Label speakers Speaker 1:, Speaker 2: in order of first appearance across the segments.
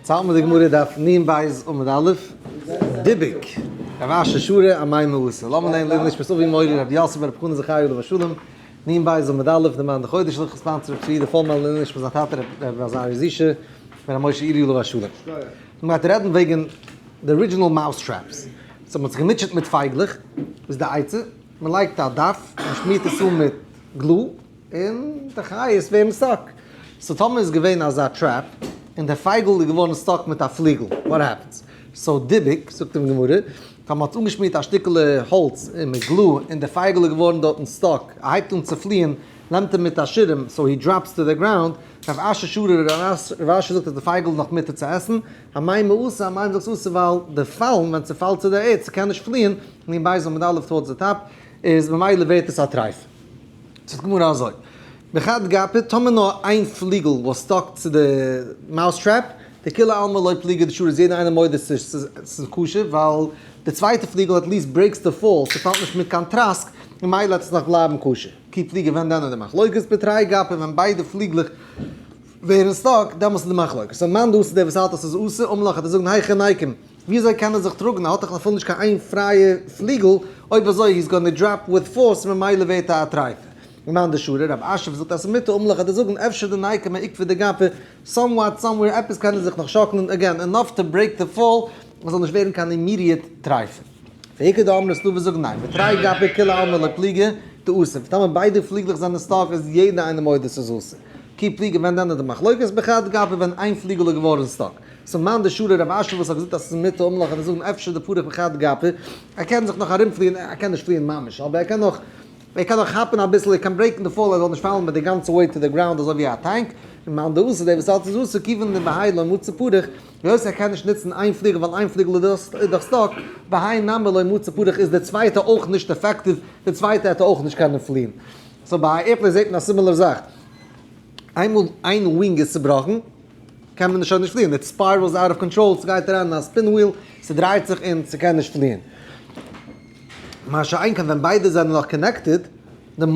Speaker 1: צאלט מיר די גמרא דף נ בית עמוד א', דיבוק, רב אשר שורה אמאי מאסר, לאמיר לערנען לעילוי נשמת אבי מורי רבי יוסף ברב חנן זכרי' עליו השלום, נ בית עמוד א', די מאן דחודש לכ' sponsor רבי צבי יהודה פולמאן לעילוי נשמת זיין טאטע רבי עזריה זישע בן רבי משה אירי עליו השלום. מען גייט רעדן וועגן די original mouse traps, so מען האט זיך געמוטשעט מיט פייגלעך, איז די עצה, מען לייגט א דף, מען שמירט עס אן מיט glue, און די חיות ווערן stuck. So טאמער איז געווען אזא trap, און דער פייגל איז געווארן stuck מיט א פליגל, what happens? So דיבוק, זאגט אים גמרא, טאמער מ'האט אנגעשמירט א שטיקעלע האלץ און מיט glue, און דער פייגל איז געווארן דארטן stuck, ער הייבט אן צו פליען, נעמט ער מיט א שירעם, so he drops to the ground, רב אשי שרי, רב אשי זאגט אז די פייגל איז נאך מותר צו עסן, אמאי מאסר, אמאי זאגסט אסור ווייל די פאלן ווען ס'פאלט צו די ערד, ס'קען נישט פליען, נ בית עמוד א' towards the top, איז ממילא ווערט עס א טרייף. זאגט די גמרא אזוי, בחד גפא, טאמער נאר איין פליגל וואס stuck צו די mouse trap, דכולי עלמא לא פליגי דשרי איז יעדער איינער מודה ס'איז כשר, ווייל די צווייטע פליגל at least breaks די fall, ס'פאלט נישט מיט קיין טראסק, ממילא וועט עס נאך בלייבן כשר. כי פליגי ווען דען איז די מחלוקת בתרי גפי ווען ביידע פליגלעך ווערן stuck, דעמאלס איז די מחלוקת. So מאן דאסר דער וואס האלט אז ס'איז אסור, אמר לך וועט ער זאגן היכי ניקים, וויאזוי קען ער זיך טראגן, ער האט דאך אפילו נישט קיין איין פרייע פליגל, אויב אזוי he's gonna drop with force ממילא ווערט ער א טרייפע. ומאן דשרי, רב אשי וואס זאגט אז ס'איז מותר אמר לך וועט ער זאגן אפשר דניקם מעיקבא דגפא, somewhat somewhere עפעס קען ער זיך נאך שאקלען, again enough to break the fall עס זאל נישט ווערן קיין immediate טרייפע. ואיכא דאמרי ס'דא וואס זאגן ניין, בתרי גפי כולי עלמא לא פליגי דאסור, טאמער ביידע פליגלעך זענען stuck איז יעדער איינער מודה ס'איז אסור. כי פליגי ווען דען איז די מחלוקת בחד גפא ווען איין פליגל איז געווארן stuck. So מאן דשרי רב אשי וואס האט געזאגט אז ס'איז מותר אמר לך וועט ער זאגן אפשר דפריך בחד גפא, ער קען זיך נאך ארומפליען, ער קען נישט פליען ממש אבער ער קען נאך ער קען נאך כאפן אביסל, ער קען break ן די fall ער זאל נישט פאלן מיט די גאנצע weight to the ground אזוי ווי א tank, און מאן דאסר דער וואס האלט ס'איז אסור כיוון דבהאי לא מצי פריך, היות ער קען נישט נוצן איין פליגל ווייל איין פליגל איז דאך stuck, בהאי נמי לא מצי פריך איז די צווייטע אויך נישט effective, די צווייטע העט ער אויך נישט קענען פליען. So ביי א airplane זעט מען א similar זאך, איינמאל איין wing איז צובראכן, קען מען שוין נישט פליען, it spirals out of control, ס'גייט אריין אין א spin wheel, ס'דרייט זיך און ס'קען נישט פליען. מה שאין כן ווען ביידע זענען נאך connected,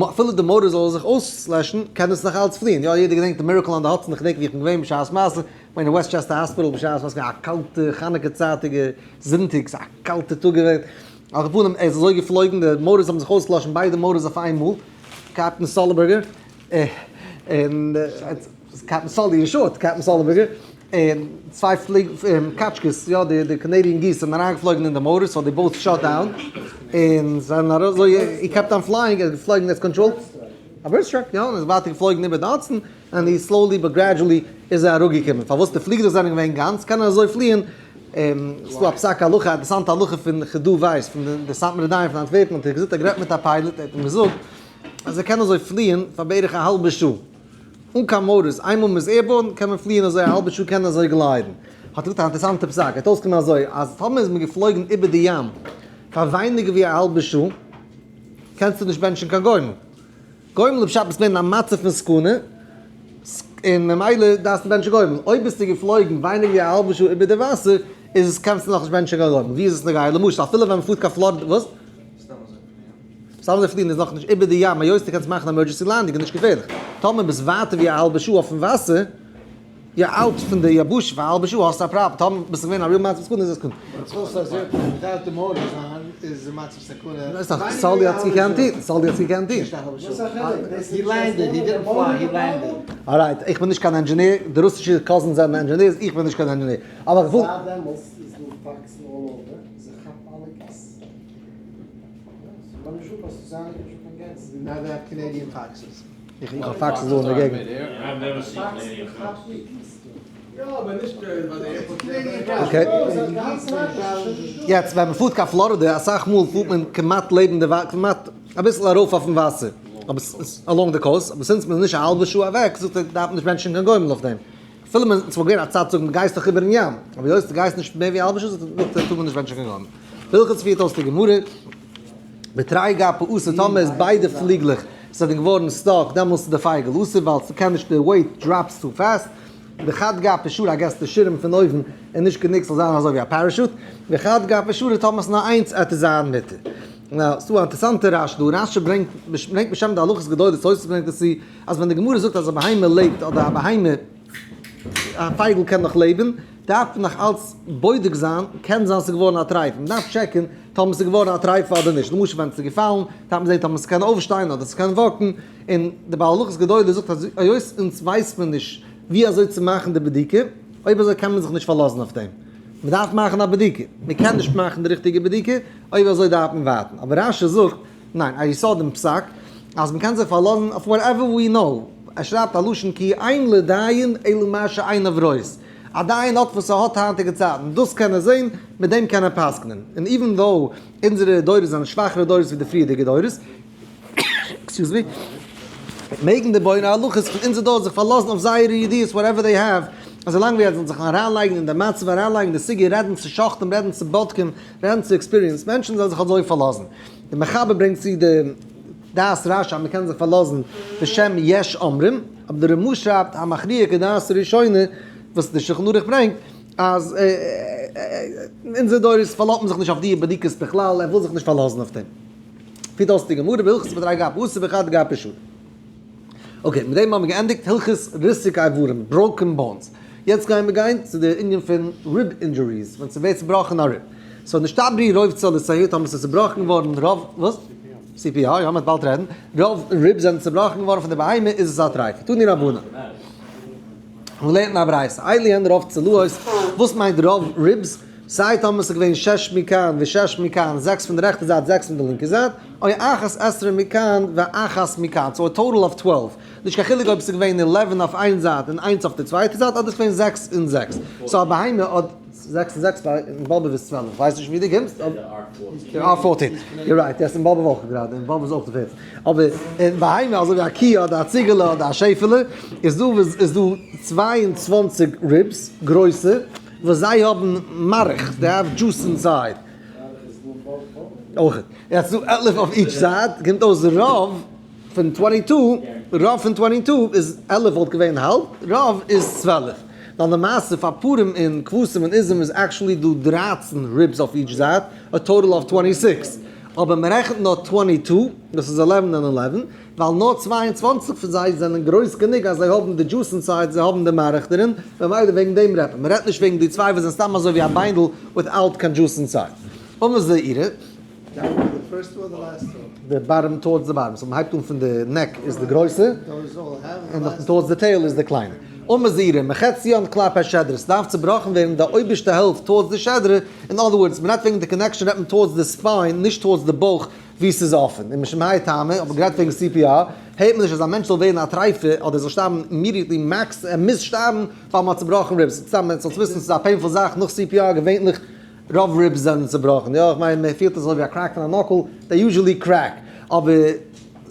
Speaker 1: אפילו די motor זאל זיך אויסלעשן, קען עס נאך אלץ פליען. יא, יעדער געדענקט די miracle on the Hudson, איך געדענק ווי איך בין געווען בשעת מעשה, כ'בין אין Westchester Hospital בשעת מעשה, געווען א קאלטע חנוכה צייטיגע זונטאג, ס'איז א קאלטע טאג געווען, על כל פנים ער איז אזוי געפלויגן, די motors האבן זיך אויסגעלאשן ביידע motors אויף איינמאל, Captain סאלבערגער, און Captain סאלי אין short, Captain סאלבערגער, און צוויי פליג קאטשקעס, יא די די Canadian geese זענען אריינגעפלויגן אין די motor, so they both shut down, און זענען ארויס, אזוי he kept on flying, ער איז געפלויגן עס control, א bird struck, יא, און איז ווייטער געפלויגן איבער די Hudson, און he slowly but gradually איז ער אראפגעקומען, פארוואס די פליגלעך זענען געווען גאנץ, קען ער אזוי פליען, ס'דא א פסק הלכה, א אינטערעסאנטע הלכה פון חיד"א ווייס, פון די סאטמארע דיין פון אנטווערפן, האט ער געזאגט ער האט גערעדט מיט א pilot, ער האט אים געזאגט אז ער קען אזוי פליען פאר בערך א האלבע שעה, אן קיין motors, איינמאל מ'איז airborne קען מען פליען אזוי א האלבע שעה קען אזוי glide ן. האט ער געזאגט א אינטערעסאנטע פסק, ער האט אויסגעקומען אזוי, אז טאמער איז מען געפלויגן איבער די ים פאר ווייניגער ווי א האלבע שעה, קענסטו נישט בענטשן קיין גומל. גומל איז פשט ביסט געווען אין א מצב פון סכנה, און ממילא דארפסטו בענטשן גומל. אויב ביסטו געפלויגן ווייניגער ווי א האלבע שעה איבער די וואסער, איז עס קענסטו נאכנישט בענטשן קיין גומל. ווי איז עס נוגע? למשל אפילו ווען מ'פארט קיין פלארידע, וואס? סתם אזוי פליען איז נאכנישט איבער די ים, היות דו קענסט מאכן emergency landing איז נישט געפערליך. טאמער ביסט ווייטער ווי א האלבע שעה אויפן וואסער, you're out פון די יבשה פאר א האלבע שעה האסטו א פראבלעם, טאמער ביסטו געווען א real מצב סכנה איז עס סכנה. סאלי האט עס געקענט טון, סאלי האט עס געקענט טון. Alright, איך בין נישט קיין engineer, די רוסישע cousins זענען engineers, איך בין נישט קיין engineer. אבער איך וויל. איך האב foxes דא אין די געגנט. Okay. יעצט ווען מ'פארט קיין פלארידע אסאך מאל פארט מען כמעט לעבן די וואסער, כמעט אביסל ארויף אויפן וואסער, אבער along the coast, אבער since מ'איז נישט א האלבע שעה אוועק זאגט ער דארף מען נישט בענטשן קיין גומל אויף דעם. אפילו מען ס'וואלט געווען א צד צו זאגן גייסט דאך איבערן ים, אבער היות דו גייסט נישט מער ווי א האלבע שעה זאגט ער טאר מען נישט בענטשן קיין גומל. הלכות פירט אויס די גמרא. בתרי גפי אסור טאמער איז ביידע פליגלעך זענען געווארן stuck דעמאלס איז די פייגל אסור ווייל ס'קען נישט די weight drops too fast, בחד גפא שרי I guess די שירעם פון אויבן איז נישט גענוג ס'זאל זיין אזוי ווי א parachute, בחד גפא שרי טאמער ס'איז נאר איינס עט עס זיין מותר. Now ס'דא א אינטערסאנטע רש"י דא, רש"י ברענגט ברענגט בשם די הלכות גדולות תוס' ברענגט עס צו אז ווען די גמרא זאגט אז א בהמה לעבט אדער א בהמה. א פייגל קען נאך לעבן, דארף מען נאך אלץ בודק זיין, קען זיין ס'איז געווארן א טרייף, מען דארף טשעקן טאמער ס'איז געווארן א טרייף אדער נישט, למשל ווען ס'איז געפאלן, דארף מען זען טאמער ס'קען אויפשטיין אדער ס'קען walk ן, און די בעל הלכות גדולה זאגט אז היות אונז ווייסט מען נישט ווי אזוי צו מאכן די בדיקה, אויב אזוי קען מען זיך נישט פארלאזן אויף דעם, מען דארף מאכן א בדיקה, מען קען נישט מאכן די ריכטיגע בדיקה, אויב אזוי דארף מען ווארטן, אבער רש"י זאגט, ניין, א יסוד אין פסק, אז מען קען זיך פארלאזן אויף whatever we know, ער שרייבט א לשון כי אין לדיין אלא מה שעיניו רואות, א דיין האט וואס ער האט היינטיגע צייטן, דאס קען ער זען, מיט דעם קען ער פסק'נען, און even though אונזערע דורות זענען שוואכערע דורות ווי די פריערדיגע דורות, excuse me, מעגן די בוני הלכות פון אונזער דור זיך פארלאזן אויף זייערע ידיעות whatever they have, אזוי לאנג ווי זיי זאלן זיך אריינלייגן אין די מצב, אריינלייגן די סוגיא, רעדן צו שוחטים, רעדן צו בודקים, רעדן צו experienced מענטשן, זאלן זיך אזוי פארלאזן. די מחבר ברענגט צו די דעת רש"י אז מ'קען זיך פארלאזן בשם יש אומרים, אבער די רמ"א שרייבט המכריע כדעת הראשונה, וואס די שולחן ערוך ברענגט, אז אונזער דורות פארלאזט מען זיך נישט אויף די בדיקות בכלל, ער וויל זיך נישט פארלאזן אויף דעם. פירט אויס די גמרא בהלכות מדריגה אפסה וחד גפ פשוט. okay, מיט דעם האבן מיר געענדיגט הלכות ריסוק איברים, broken bones. יעצט גייען מיר גיין צו די ענין פון rib injuries, ווען ס'ווערט צובראכן א rib. so נשתברו רוב צלעותיה, טאמער ס'איז צובראכן געווארן רוב, וואס? CPR, יא, מ'וועט באלד רעדן. רוב ribs זענען צובראכן געווארן פון די בהמה, איז עס א טרייף. תנו רבנן. מ'לערנט אין א ברייתא, אלו הן רוב צלעות, וואס מיינט רוב ribs? סיי טאמער ס'איז געווען שש מכאן ושש מכאן, זעקס פון די רעכטע זייט זעקס פון די לינקע זייט, או אחת עשרה מכאן ואחת מכאן, so א total of 12. נישט קיין חילוק אויב ס'איז געווען eleven אויף איין זייט און איינס אויף די צווייטע זייט, אדער ס'איז געווען זעקס און זעקס. so א בהמה האט זעקס און זעקס, אין באבוב איז 12, כ'ווייס נישט ווי דו קומסט, אבער 14, you're right, yes, אין באבוב אויך גראדע, אין באבוב איז אויך די 14. אבער אין בהמה אזוי ווי א קי אדער א ציגעלע אדער א שעפעלע, איז דא איז דא 22 ribs, גרויסע, וואס זיי האבן מארך, they have juice inside. אויך. יעצט דא 11 אויף each זייט, קומט אויס רוב פון 22, רוב פון 22 איז 11 וואלט געווען האלב, רוב איז 12. ווייל למעשה פאר פרים און כבשים און עזים איז actually דא 13 ribs אויף each זייט, א total of 26. אבער מען רעכנט נאר 22, דאס איז 11 און 11, ווייל נאר 22 פון זיי זענען גרויס גענוג אז זיי האבן די juice inside, זיי האבן די מארך דערין, ממילא וועגן דעם רעדט מען. מען רעדט נישט וועגן די צוויי וואס זענען סתם אזוי ווי א ביינדל without קיין juice inside. אמר זעירא. די bottom towards די bottom, so מען הייבט אן פון די neck איז די גרויסע, און נאכדעם towards די tail איז די קליינע. אמר זעירא, מחציין כלפי שדרה, ס'דארף צובראכן ווערן די אויבערשטע העלפט towards די שדרה, in other words, מען רעדט וועגן די connection רעדט מען towards די spine, נישט towards די בויך ווי ס'איז אפען. און משום האי טעמא, האב איך גערעדט וועגן CPR, הערט מען נישט אז א מענטש זאל ווערן א טרייפע אדער זאל שטארבן immediately max, ער מוז שטארבן ווייל מ'האט צובראכן ribs. סתם מען זאל וויסן ס'איז א painful זאך, נאך CPR געווענליך רוב ribs זענען צובראכן, יא איך מיין מען פילט עס אזוי ווי א crack פון א knuckle, they usually crack, אבער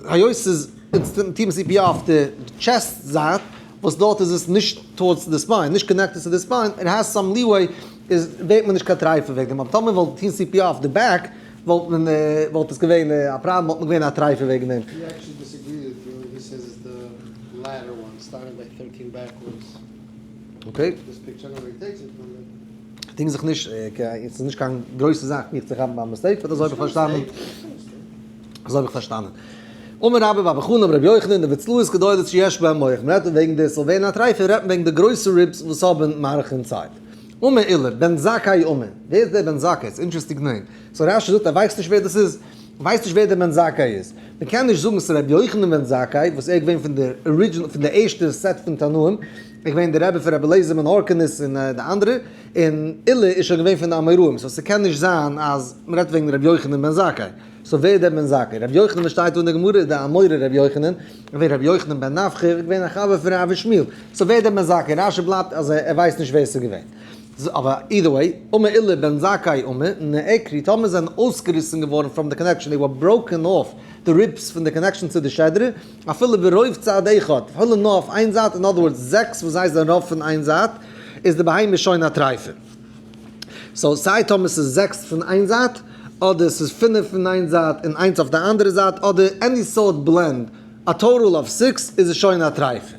Speaker 1: היות ס'איז אונז טוען CPR אויף די chest זייט, וואס דארט איז עס נישט towards די spine, נישט connected צו די spine, it has some leeway, איז ווערט מען נישט קיין טרייפע וועגן דעם, אבער טאמער וואלט טון CPR אויף די back, וואלט מען וואלט עס געווען א פראבלעם, וואלט מען געווען א טרייפע וועגן דעם.
Speaker 2: He actually disagrees with you, he says it's the latter one, starting by 13 backwards.
Speaker 1: Okay.
Speaker 2: This picture, I don't know where he takes it from, but.
Speaker 1: דינג זיך נישט, עס איז נישט קיין גרויסע זאך מיך צו כאפן ביי mistake, אבער אזוי האב איך פארשטאנען. אזוי האב איך פארשטאנען. אמר רבה בר בר חנה אמר רבי יוחנן, דבצלעות גדולות שיש בהן מוך. מען רעדט וועגן די ס'זאל ווערן א טרייפע, רעדט מען וועגן די גרויסע ribs וואס האבן מארך inside. אמר עולא, בן זכאי אמר. ווער איז דער בן זכאי? ס'איז interesting name. so רש"י זאגט ער ווייסט נישט ווער דאס איז. ווייסט נישט ווער דער בן זכאי איז. מען קען נישט זאגן ס'איז רבי יוחנן בן זכאי, וואס ער איז געווען פון די original, פון די ערשטע set פון תנאים. ער איז געווען דער רבי פון רבי אליעזר בן הורקנוס און די אנדערע. און עולא איז שוין געווען פון די אמוראים. so ס'קען נישט זיין אז מ'רעדט וועגן רבי יוחנן בן זכאי. so ווער איז דער בן זכאי? רבי יוחנן וואס שטייט דא אין די גמרא איז דער אמורא רבי יוחנן, געווען רבי יוחנן בן נפחא, געווען א חבר פון רב ושמואל. so ווער איז דער בן זכאי? רש"י בלייבט אז ער ווייסט נישט ווער ס'איז געווען. אבער either way, אמר עולא בן זכאי אמר, נעקרו, טאמער זענען אויסגעריסן געווארן from די connection, they were broken off די ribs פון די connection צו די שדרה, אפילו ברוב צד אחד, אפילו נאר אויף איין זייט, in other words זעקס וואס זיי זענען רוב פון איין זייט, איז די בהמה שוין א טרייפע. so סיי טאמער ס'איז זעקס פון איין זייט, אדער ס'איז פינף פון איין זייט און איינס אויף די אנדערע זייט, אדער any sort blend, א total of six, איז עס שוין א טרייפע.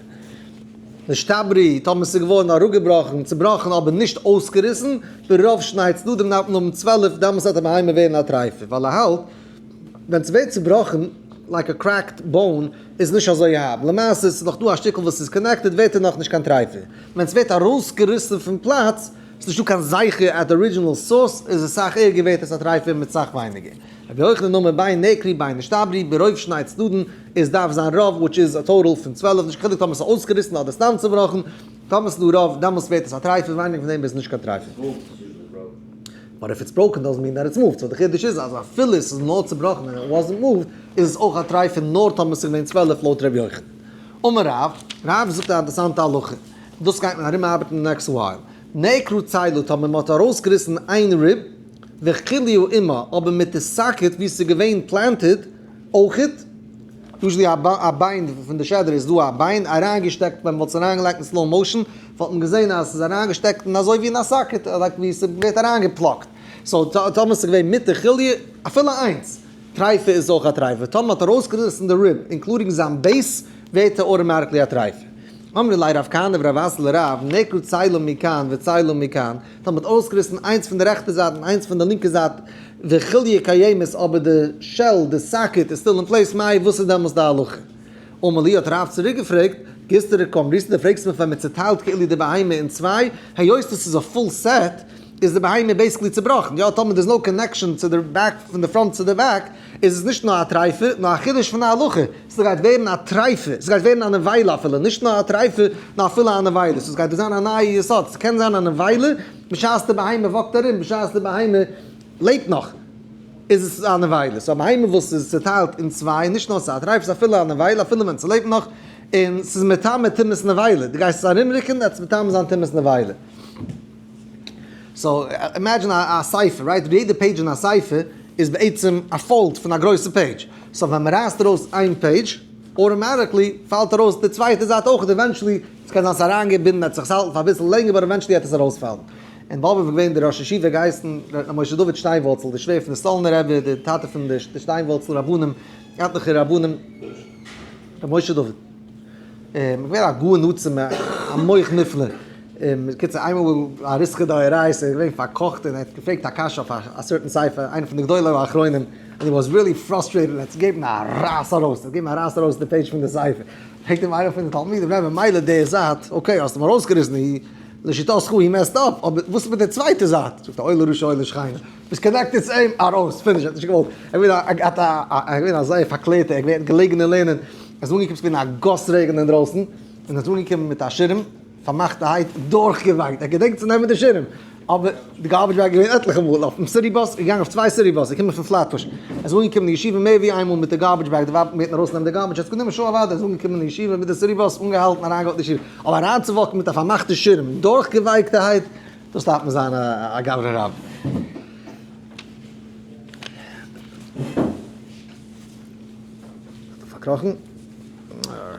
Speaker 1: נשתברו, טאמער ס'איז געווארן אראפגעבראכן, צובראכן אבער נישט אויסגעריסן, ברוב שני צדדים דארף מען האבן 12, דאמאלס וועט א בהמה ווערן א טרייפע, ווייל ער האלט, ווען ס'ווערט צובראכן, like a cracked bone איז נישט אזוי הארב, למעשה ס'איז נאך דא א שטיקל וואס איז connected ווערט ער נאכנישט קיין טרייפה, ווען ס'ווערט ארויסגעריסן פון פלאץ, ס'איז נישטא קיין זכר at the original source, איז עס סאך ערגער ווערט עס א טרייפה מיט סאך ווייניגער. רבי יוחנן אמר בין נעקרו בין נשתברו ברוב שני צדדין איז דארף זיין רוב which איז א total פון 12 נישט קיין חילוק טאמער ס'איז אויסגעריסן אדער סתם צובראכן, טאמער ס'איז דא רוב דעמאלס ווערט עס א טרייפה ווייניגער פון דעם איז נישט קיין טרייפה. But if it's broken doesn't mean that it's moved, so די חידוש איז אז אפילו עס איז נאר צובראכן און it wasn't moved איז עס אויך א טרייפה נאר טאמער עס איז געווען 12 לויט ר' יוחנן. אמר רב, רב זאגט א אינטערסאנטע הלכה, דאס גייט מען ארום ארבעטן next while. נעקרו צלע טאמער מען האט ארויסגעריסן איין rib וחוליא עמה אבער מיט די socket ווי עס איז געווען planted אויכעט, usually א ביין פון די שדרה איז דא א ביין אריינגעשטעקט ווען מען וואלט עס אריינגעלייגט אין slow motion וואלט מען געזען אז עס איז אריינגעשטעקט אין אזוי ווי אין א socket like ווי עס ווערט אריינגע plug ט, so טאמער עס איז געווען מיט די חוליא אפילו איינס טרייפה איז אויך א טרייפה, טאמער מען האט ארויסגעריסן די rib including זיין base ווערט ער automatically א טרייפה. אמרי ליה רב כהנא ורב אסי לרב, נעקרו צלע מכאן וצלע מכאן, טאמער מען האט אויסגעריסן איינס פון די רעכטע זייט און איינס פון די לינקע זייט וחוליא קיימת אבער די shell די socket איז still in place מאי וואס איז דעמאלס די הלכה? אמר להו האט רב צוריק געפרעגט, גיסטרא קאמריתא די פרעגסט מיך ווען מען צוטיילט כאילו די בהמה אין צוויי, היות דאס איז א full set איז די בהמה basically צובראכן, יא טאמער there's no connection צו די back פון די front צו די back איז עס נישט נאר א טרייפה נאר א חידוש פון א הלכה, ס'גייט ווערן א טרייפה, ס'גייט ווערן א נבילה אפילו, נישט נאר א טרייפה נאר אפילו א נבילה, so ס'גייט דא זיין א נייע יסוד, ס'קען זיין א נבילה בשעת די בהמה walk ט ארום, בשעת די בהמה לעבט נאך איז עס א נבילה, so א בהמה וואס איז צוטיילט אין צוויי, נישט נאר ס'איז א טרייפה ס'איז אפילו א נבילה אפילו ווען ס'לעבט נאך, און ס'איז מטמא טומאת נבילה, דו גייסט עס ארומרוקן וועט עס מטמא זיין טומאת נבילה. So imagine א ספר, right? יעדע page אין א ספר איז בעצם א fold פון א גרויסע page. So ווען מ'רייסט ארויס איין page, automatically פאלט ארויס די צווייטע זייט אויך, eventually, ס'קען זיין ס'איז אריינגעבינדן, וועט זיך עס האלטן פאר אביסל לענגער, but eventually וועט עס ארויספאלן. אין באבוב איז געווען דער ראש ישיבה געהייסן ר' משה דוד שטיינווארצל, דער שווער פון די סטאלינער רבי, דער טאטע פון די שטיינווארצל רבנים, עטליכע רבנים, ר' משה דוד. געווען א גאון עצום, א מח נפלא. בקיצור איינמאל א ריתחא דאורייתא איז געווען פארקאכט און ער האט געפרעגט א קשיא אויף א certain ספר, איינער פון די גדולי האחרונים, און he was really frustrated און ער האט געגעבן א רייס ארויס, ער האט געגעבן א רייס ארויס די page פון די ספר. פרעגט אים איינער פון די תלמידים, רבי מילא די זייט, okay האסט אים ארויסגעריסן, he לשיטתך he messed up, אבער וואס איז מיט די צווייטע זייט? זאגט ער אוי לרשע אוי לשכנו, ביסט connected צו אים, ארויס, finish, ער האט נישט געוואלט, ער איז געווען א זייער פארקלערטער, ער איז געלעגן אין לערנען, ער איז אנגעקומען, ס'איז געווען א גאס רעגן אינדרויסן, און ער איז אנגעקומען מיט א שירעם, פארמאכטערהייט, דורכגעוויינט, ער האט געדענקט צו נעמען די שירעם, אבער די garbage bag איז געווען עטליכע מאל אויפן city bus, ער איז געגאנגען אויף צוויי city bus, ער איז געקומען פון פלעטבוש, ער איז אנגעקומען אין ישיבה מער ווי איינמאל מיט די garbage bag, די ווייב האט געבעטן ארויסנעמען די garbage, ער האט עס גענומען שוין אוודאי, ער איז אנגעקומען אין ישיבה מיט די city bus, אנגעהאלטן אריינגעהאלטן אין ישיבה, אבער אריינצו walk ן מיט א פארמאכטע שירעם, דורכגעווייקטערהייט, דאס דארף מען זיין א גברא רב. פארקראכן.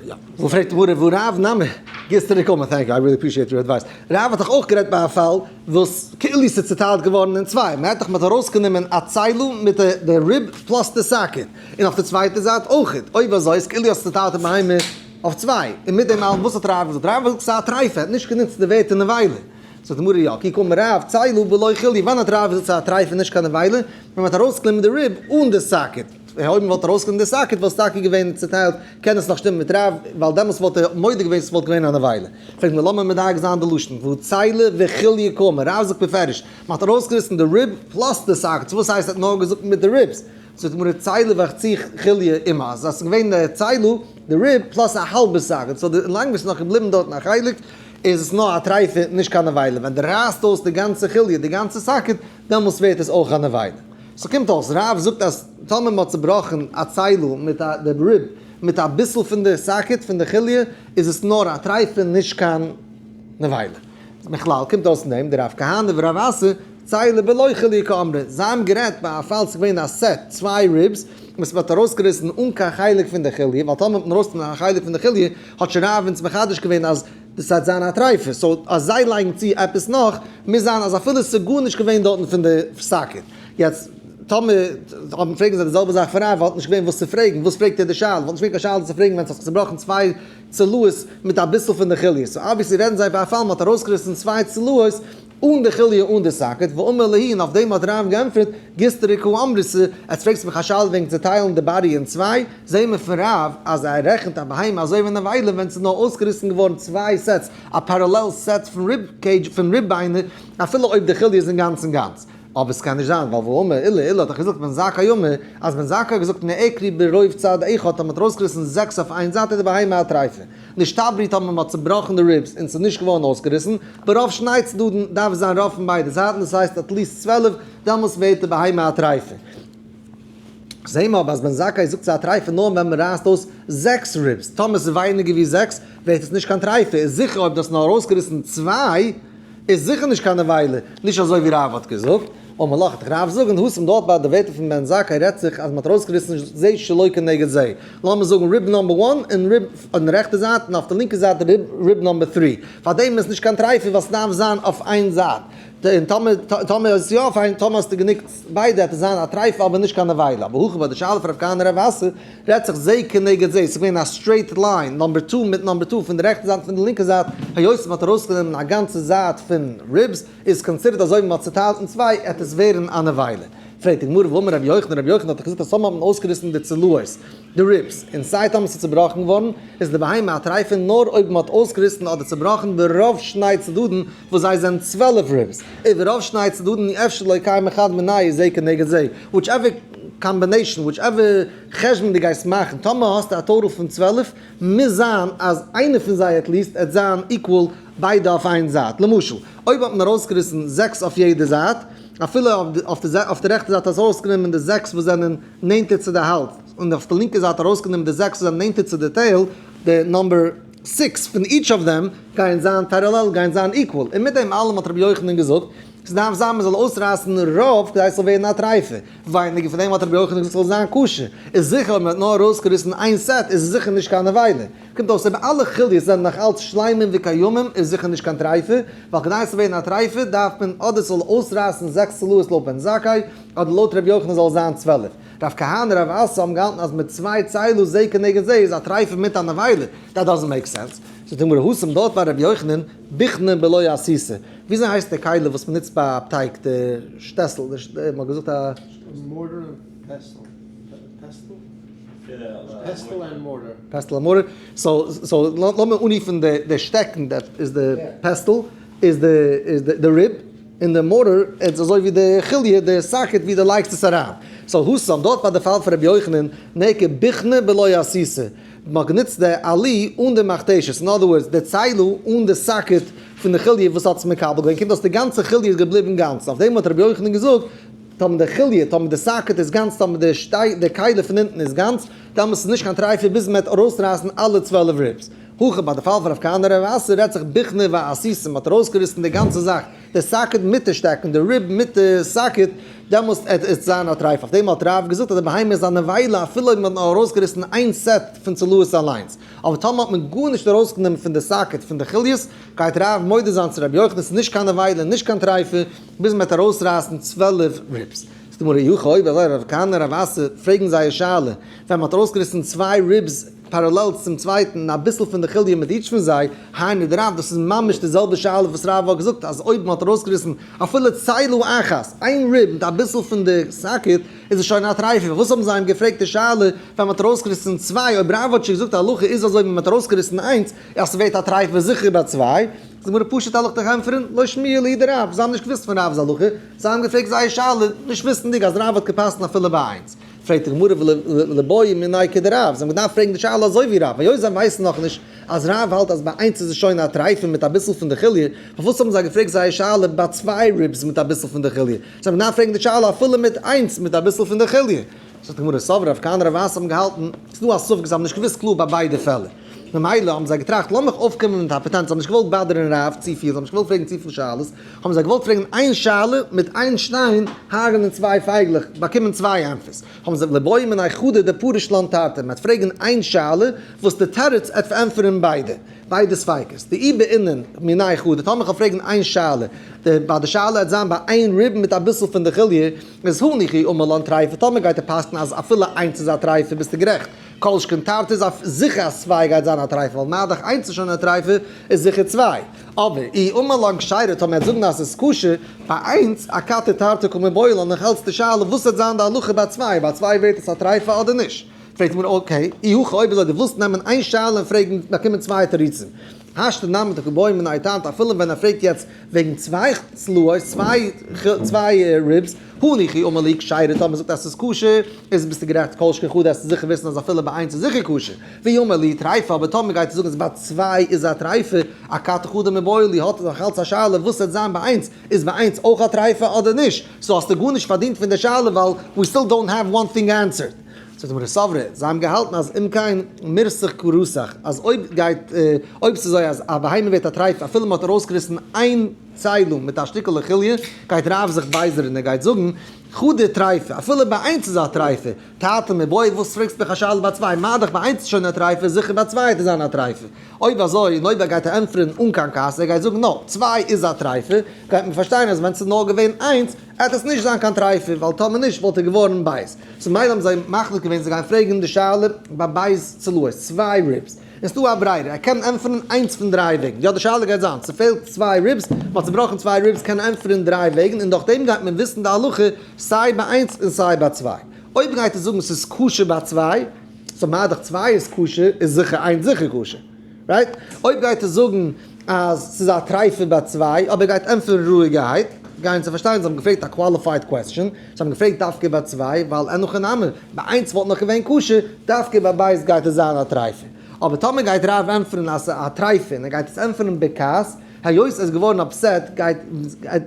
Speaker 1: יא. וואו פרעגט גמרא והא רב נמי גיסטרא קאמר, thank you, I really appreciate your advice. רב האט דאך אויך גערעדט ביי א פאל וואס כאילו ס'איז צוטיילט געווארן אין צוויי, מ'העט דאך מ'האט ארויסגענומען א צלע מיט די rib plus די socket, און אויף די צווייטע זייט אויכעט, אויב אזוי איז כאילו האסט צוטיילט די בהמה אויף צוויי, און מיט דעם אלעם וואס האט רב געזאגט? רב האט געזאגט ס'איז א טרייפה, ער האט נישט גענוצט די ווערטער נבילה. זאגט די גמרא יא, כי קאמר רב צלע בלא חוליא, ווען האט רב געזאגט ס'איז א טרייפה נישט קיין נבילה? ווען מ'האט ארויסגענומען די rib אן די socket. אויב מ'וואלט ארויסגענומען די socket וואלט עס טאקע געווען צוטיילט, קען עס נאך שטימען מיט רב, ווייל דעמאלטס וואלט ער מודה געווען ס'וואלט געווען א נבילה. פרעגט מען לאמיר מדייק זיין די לשון, והא צלע וחוליא קאמר, רב זאגט בפירוש, מ'האט ארויסגעריסן די rib plus די socket, צו וואס הייסט ער האט נאר געזאגט מיט די ribs? זאגט די גמרא צלע וחצי חוליא עמה, אז עס איז געווען די צלע, די rib, plus א האלבע socket, so די לאנג וואס איז נאך געבליבן דארטן א חלק, איז עס נאר א טרייפה נישט קיין נבילה, ווען די רייסט אויס די גאנצע חוליא, די גאנצע socket, דעמאלס ווערט עס אויך א נבילה. ס'קומט אויס, רב זאגט אז טאמער מ'האט צובראכן א צלע מיט א די rib מיט אביסל פון די socket פון די חוליא, איז עס נאר א טרייפה נישט קיין נבילה. מכלל קומט אויס אין דעם דרב כהנא ורב אסי צלע בלא חוליא קאמרי, זיי האבן גערעדט ביי א פאל ס'איז געווען א set צוויי ribs וואס מ'האט ארויסגעריסן אן קיין חלק פון די חוליא, ווייל טאמער האט מען ארויסגענומען א חלק פון די חוליא האט שוין רב אונז מחדש געווען אז דאס וועט זיין א טרייפה, so אז זיי לייגן צו עפעס נאך, מוז זיין אז אפילו ס'איז גארנישט געווען דארטן פון די socket. יעצט, טאמער האבן פרעגן זיי די זעלבע זאך פון רב, וואלט נישט געווען וואס צו פרעגן, וואס פרעגט ער די שאלה? וואלט נישט געווען קיין שאלה צו פרעגן ווען ס'האט זיך צובראכן צוויי צלעות מיט אביסל פון די חוליא. So obviously רעדן זיי ביי א פאל מ'האט ארויסגעריסן צוויי צלעות. אן די חוליא אן די socket, ואמר להו, און אויף דעם האט רב געענטפערט, גיסטרא קא אמריתו, עטס פרעגסט מיך א שאלה וועגן צעטיילן די body אין צוויי, זעהן מיר פון רב אז ער רעכנט א בהמה אזוי ווי נבילה ווען ס'איז נאר אויסגעריסן געווארן צוויי sets, א parallel set פון rib cage פון rib ביינער, אפילו אויב די חוליא איז אינגאנצן גאנץ. אבער ס'קען נישט זיין, ווייל והאמר עולא, עולא האט דאך געזאגט בן זכאי אמר, אז בן זכאי האט געזאגט נעקרו ברוב צד אחד האט מען ארויסגעריסן זעקס אויף איין זייט איז די בהמה א טריפה. נשתברו טאמער מ'האט צובראכן די ribs און ס'איז נישט געווארן אויסגעריסן, ברוב שני צדדין דארף זיין רוב פון ביידע זייטן דאס הייסט at least 12, דעמאלס ווערט די בהמה א טריפה. זעהן מיר אבער אז בן זכאי זאגט ס'איז א טריפה נאר ווען מ'רייסט אויס זעקס ribs, טאמער ס'איז ווייניגער ווי זעקס ווערט עס נישט קיין טריפה, איז זיכער אויב דו האסט נאר ארויסגעריסן צוויי איז זיכער נישט קיין נבילה, נישט אזוי ווי רב האט געזאגט, אמר לך וועט רב זאגן, התם דארט ביי די ווערטער פון בן זכאי רעדט זיך אז מ'האט ארויסגעריסן זה שלא כנגד זה, לאמיר זאגן rib number one און rib אויף די רעכטע זייט און אויף די לינקע זייט rib number three, פארדעם איז נישט קיין טריפה ווייל ס'דארף זיין אויף איין זייט, און טאמער טאמער איז עס יא אויף איין טאמער האסטו גענוג ביידע וועט עס זיין א טריפה אבער נישט קיין נבילה, אבער הכא ביי די שאלה פון רב כהנא רב אסי רעדט זיך זה כנגד זה, ס'איז געווען א straight line number two מיט number two פון די רעכטע זייט און פון די לינקע זייט, היות מ'האט ארויסגענומען א גאנצע זייט פון ribs איז considered אזוי ווי מ'האט צוטיילט אין צוויי עט עס ווערן א נבילה. פרעגט די גמרא והאמר רבי יוחנן, רבי יוחנן האט דאך געזאגט אז טאמער האט מען אויסגעריסן די צלעות, די ribs, און סיי טאמער ס'איז צובראכן געווארן, איז די בהמה א טריפה נאר אויב מ'האט אויסגעריסן אדער צובראכן ברוב שני צדדין וואס זיי זענען 12 ribs, וברוב שני צדדין אי אפשר לקיימא חד מינייהו זה כנגד זה, whichever combination, whichever חשבון דו גייסט מאכן, טאמער האסטו א total פון 12, מוז זיין אז איינער פון זיי at least עט זיין equal ביידע אויף איין זייט. למשל, אויב האט מען ארויסגעריסן זעקס אויף יעדע זייט, אפילו אויף די רעכטע זייט האסטו ארויסגענומען די זעקס וואס זענען נענטער צו די האלז, און אויף די לינקע זייט ארויסגענומען די זעקס וואס זענען נענטער צו די tail, די number six פון each of them גייען זיין parallel, גייען זיין equal. און מיט דעם אלעם האט רבי יוחנן געזאגט, ס'דארף זיין מ'זאל אויסרייסן רוב כדי ס'זאל ווערן א טריפה. ווייניגער פון דעם האט רבי יוחנן געזאגט ס'זאל זיין כשר. איז זיכער אויב מ'האט נאר ארויסגעריסן איין set איז עס זיכער נישט קיין נבילה. קומט אויס אויב אלע חוליות זענען נאך אלץ שלמים וקיימים איז זיכער נישט קיין טריפה, ווייל כדי ס'זאל ווערן א טריפה דארף מען אדער ס'זאל אויסרייסן זעקס צלעות לויט בן זכאי, אדער לויט רבי יוחנן זאל עס זיין 12. רב כהנא רב אסי האבן געהאלטן אז מיט צוויי צלעות זה כנגד זה איז א טריפה מיט א נבילה, that doesn't make sense. זאגט די גמרא התם דארט ביי רבי יוחנן בוכנא בלא אסיתא. וויאזוי הייסט די כלי וואס מ'נוצט ביי אפטייק, די שטעסל, די מ'האט געזאגט א.
Speaker 2: Mortar and pestle. Pestle? Pestle and mortar.
Speaker 1: Pestle and mortar. So so לאמיר אנרופן די שטעקן that איז די pestle איז די איז די rib און די mortar איז אזוי ווי די חוליא די socket ווי די לייגסט עס אריין. So התם דארט ביי די פאל פון רבי יוחנן נעקר בוכנא בלא אסיתא. מ'האט גענוצט די עלי אן די מכתשת, אין other words די צלע אן די socket פון די חוליא וואס האט עס מקבל געווען, קומט אויס די גאנצע חוליא איז געבליבן גאנץ, אויף דעם האט רבי יוחנן געזאגט, טאמער די חוליא, טאמער די socket איז גאנץ, טאמער די שטיי, די כלי פון אונטן איז גאנץ, דאמאלס איז נישט קיין טריפה ביז מ'וועט ארויסרייסן אלע 12 ribs. הכא ביי די פאל פון רב כהנא רב אסי רעדט זיך בוכנא ואסיתא, מ'האט ארויסגעריסן די גאנצע זאך, די socket מיט די שטעקן, די rib מיט די socket, דעמאלסט עט עס זיין א טרייף. אויף דעם האט רב געזאגט אז די בהמה איז א נבילה אפילו אויב מען האט נאר ארויסגעריסן איין set פון צלעות אליינס. אבער טאמער האט מען גארנישט ארויסגענומען פון די socket פון די חוליות, גייט רב מודה זיין צו רבי יוחנן ס'איז נישט קיין נבילה און נישט קיין טרייפה, ביז מען וועט ארויסרייסן 12 ribs. זאגט די גמרא אי הכי אויב אזוי רב כהנא רב אסי פרעגן זייער שאלה, ווען מען האט ארויסגעריסן צוויי ribs parallel צום צווייטן און אביסל פון די חוליא מיט each פון זיי, היינו דרב, דאס איז ממש די זעלבע שאלה וואס רב האט געזאגט אז אויב מען האט ארויסגעריסן אפילו צלע אחת, איין rib מיט אביסל פון די socket, איז עס שוין א טרייפה, פארוואס האבן זיי אים געפרעגט די שאלה ווען מען האט ארויסגעריסן צוויי, אויב רב האט שוין געזאגט די הלכה איז אזוי ווען מען האט ארויסגעריסן איינס, אז ס'ווערט א טרייפה זיכער ביי צוויי, זאגט די גמרא פשוט הלכתא ענטפערן, לא שמיע להו דרב, זיי האבן נישט געוואוסט פון רב'ס הלכה, זיי האבן געפרעגט זייער שאלה, נישט וויסנדיג אז רב האט גע'פסק'נט אפילו ביי איינס. פרעגט די גמרא וליבעו מיניה כדרב, זיי האבן געדארפט פרעגן די שאלה אזוי ווי רב, היות זיי ווייסן נאכנישט אז רב האלט אז ביי איינס איז עס שוין א טרייפה מיט אביסל פון די חוליא, פארוואס האבן זיי געפרעגט זייער שאלה ביי צוויי ribs מיט אביסל פון די חוליא? זיי האבן געדארפט פרעגן די שאלה אפילו מיט איינס מיט אביסל פון די חוליא. זאגט די גמרא, סבר רב כהנא רב אסי האבן געהאלטן, ס'איז דא א ספק, זיי האבן נישט געוואוסט קלאר ביי ביידע פעלער. ממילא האבן זיי געטראכט לאמיך אויפקומען מיט א פאטענט, זיי האבן נישט געוואלט באדערן רב צופיל, זיי האבן נישט געוואלט פרעגן צופיל שאלות, האבן זיי געוואלט פרעגן איין שאלה מיט איין שטיין הרג'נען צוויי פייגלעך, באקומען צוויי ענטפערס. האבן זיי ליבעו מיניה חדא דפריש לן תרתי, מ'וועט פרעגן איין שאלה וואס די תירוץ עט פארענטפערן ביידע, ביידע ספיקות. דאי בעינן מיניה חדא, טאמער כ'וועל פרעגן איין שאלה, די ביי די שאלה עט זיין ביי איין rib מיט אביסל פון די חוליא, איז הניחא אי אמר לן טריפה, טאמער גייט ער פסק'ן אז אפילו איינס איז א טריפה ביסטו גערעכט. כל שכן תרתי איז זיכער אז צוויי גייט זיין א טרייפה, ווייל מה דאך איינס איז שוין א טרייפה, איז זיכער צוויי. אבער אי אמר לן כשרה טאמער ער וועט זאגן אז ס'איז כשר, ביי איינס, אכתי תרתי קא מיבעיא לן נאך אלץ די שאלה וואס וועט זיין די הלכה ביי צוויי, ביי צוויי ווערט עס א טרייפה אדער נישט? פרעגט מען okay, אי הכי אויב אזוי דו ווילסט נעמען איין שאלה און פרעגן באקומען צוויי תירוצים. השתא נמי דקא בעי מיניה תרתי אפילו ווען ער פרעגט יעצט וועגן צוויי צלעות, צוויי ribs, הניחא אמר להו כשרה טאמער זאגט אז ס'איז כשר, איז ביסטו גערעכט כל שכן חדא עסטו זיכער וויסן אז אפילו ביי איינס איז זיכער כשר, ואי אמר להו טריפה אבער טאמער גייט ער זאגן אז ביי צוויי איז א טריפה, אכתי חדא מיבעיא להו האט ער נאך אלץ א שאלה וואס וועט זיין ביי איינס, איז ביי איינס אויך א טריפה אדער נישט, so האסטו גארנישט פארדינט פון די שאלה ווייל we still don't have one thing answered. זאגט די גמרא סברי, זיי האבן געהאלטן אז אם כן מירתח קא רתח, אז אויב גייט אויב ס'איז אזוי אז א בהמה ווערט א טרייף אפילו מ'האט ארויסגעריסן איין צלע מיט א שטיקעלע חוליא, גייט רב זיך בייזערן ער גייט זאגן חדא טריפה, אפילו ביי איינס איז א טריפה, תרתי מיבעיא וואס פרעגסט מיך א שאלה ביי צוויי, מה דאך ביי איינס איז שוין א טריפה זיכער ביי צוויי וועט עס זיין א טריפה, אויב אזוי און אויב ער גייט ענטפערן אן קיין כעס ער גייט זאגן נא צוויי איז א טריפה, גייט מען פארשטיין אז ווען ס'איז נאר געווען איינס עט עס נישט זיין קיין טריפה ווייל טאמער נישט וואלט ער געווארן בייז. so מילא האבן זיי מחליט געווען זיי גייען פרעגן די שאלה ביי ב' צלעות, צוויי ribs, און ס'דא א ברירה, ער קען ענטפערן איינס פון דריי וועגן, יא די שאלה גייט זיין, ס'פעלט צוויי ribs, מ'האט צובראכן צוויי ribs, קען ער ענטפערן דריי וועגן, און דורך דעם גייט מען וויסן די הלכה סיי ביי איינס און סיי ביי צוויי. אויב גייט ער זאגן ס'איז כשר ביי צוויי, so מה דאך צוויי איז כשר, איז זיכער איינס זיכער כשר. right? אויב גייט ער זאגן אז ס'איז א טרייפה ביי צוויי, אבער ער גייט ענטפערן רואיגערהייט, גייען צו פארשטיין, זיי האבן געפרעגט א qualified question, זיי האבן געפרעגט דווקא ביי צוויי, ווייל אין הכי נמי, ביי איינס וואלט נאך געווען כשר, דווקא ביי בית גייט עס זיין א טרייפה. אבער טאמער גייט רב ענטפערן אז ס'איז א טרייפה און ער גייט עס ענטפערן בכעס, היות ער איז געווארן upset גייט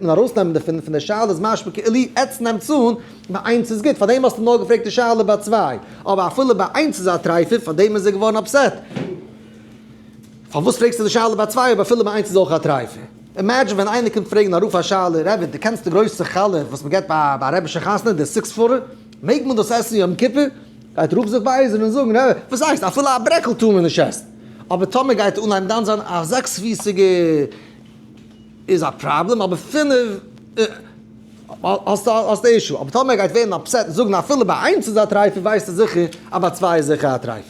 Speaker 1: מען ארויסנעמען דערפון, פון די שאלה איז משמע כאילו עטץ נעמטס אן ביי איינס איז גוט, פארדעם האסטו נאר געפרעגט די שאלה ביי צוויי, אבער אפילו ביי איינס איז א טרייפה, פארדעם איז ער געווארן upset. פארוואס פרעגסטו די שאלה ביי צוויי אויב אפילו ביי איינס איז אויך א טרייפה? imagine ווען איינער קומט פרעגן א רב א שאלה, רבי דו קענסט די גרויסע חלה וואס מען געבט ביי א רבישע חתונה, די six footer, מעג מען דאס עסן יום כיפור? גייט רב זיך בייזערן און זאגן, רבי וואס הייסט אפילו א ברעקל טאר מען נישט עסן? אבער טאמער גייט אנהייבן דן זיין א זעקס פיסיגע איז א פראבלעם, אבער פינף האסטו issue, אבער טאמער ער גייט ווערן upset און זאגן אפילו ביי איינס איז א טרייפה ווייסטו זיכער אז ביי צוויי איז זיכער א טרייפה.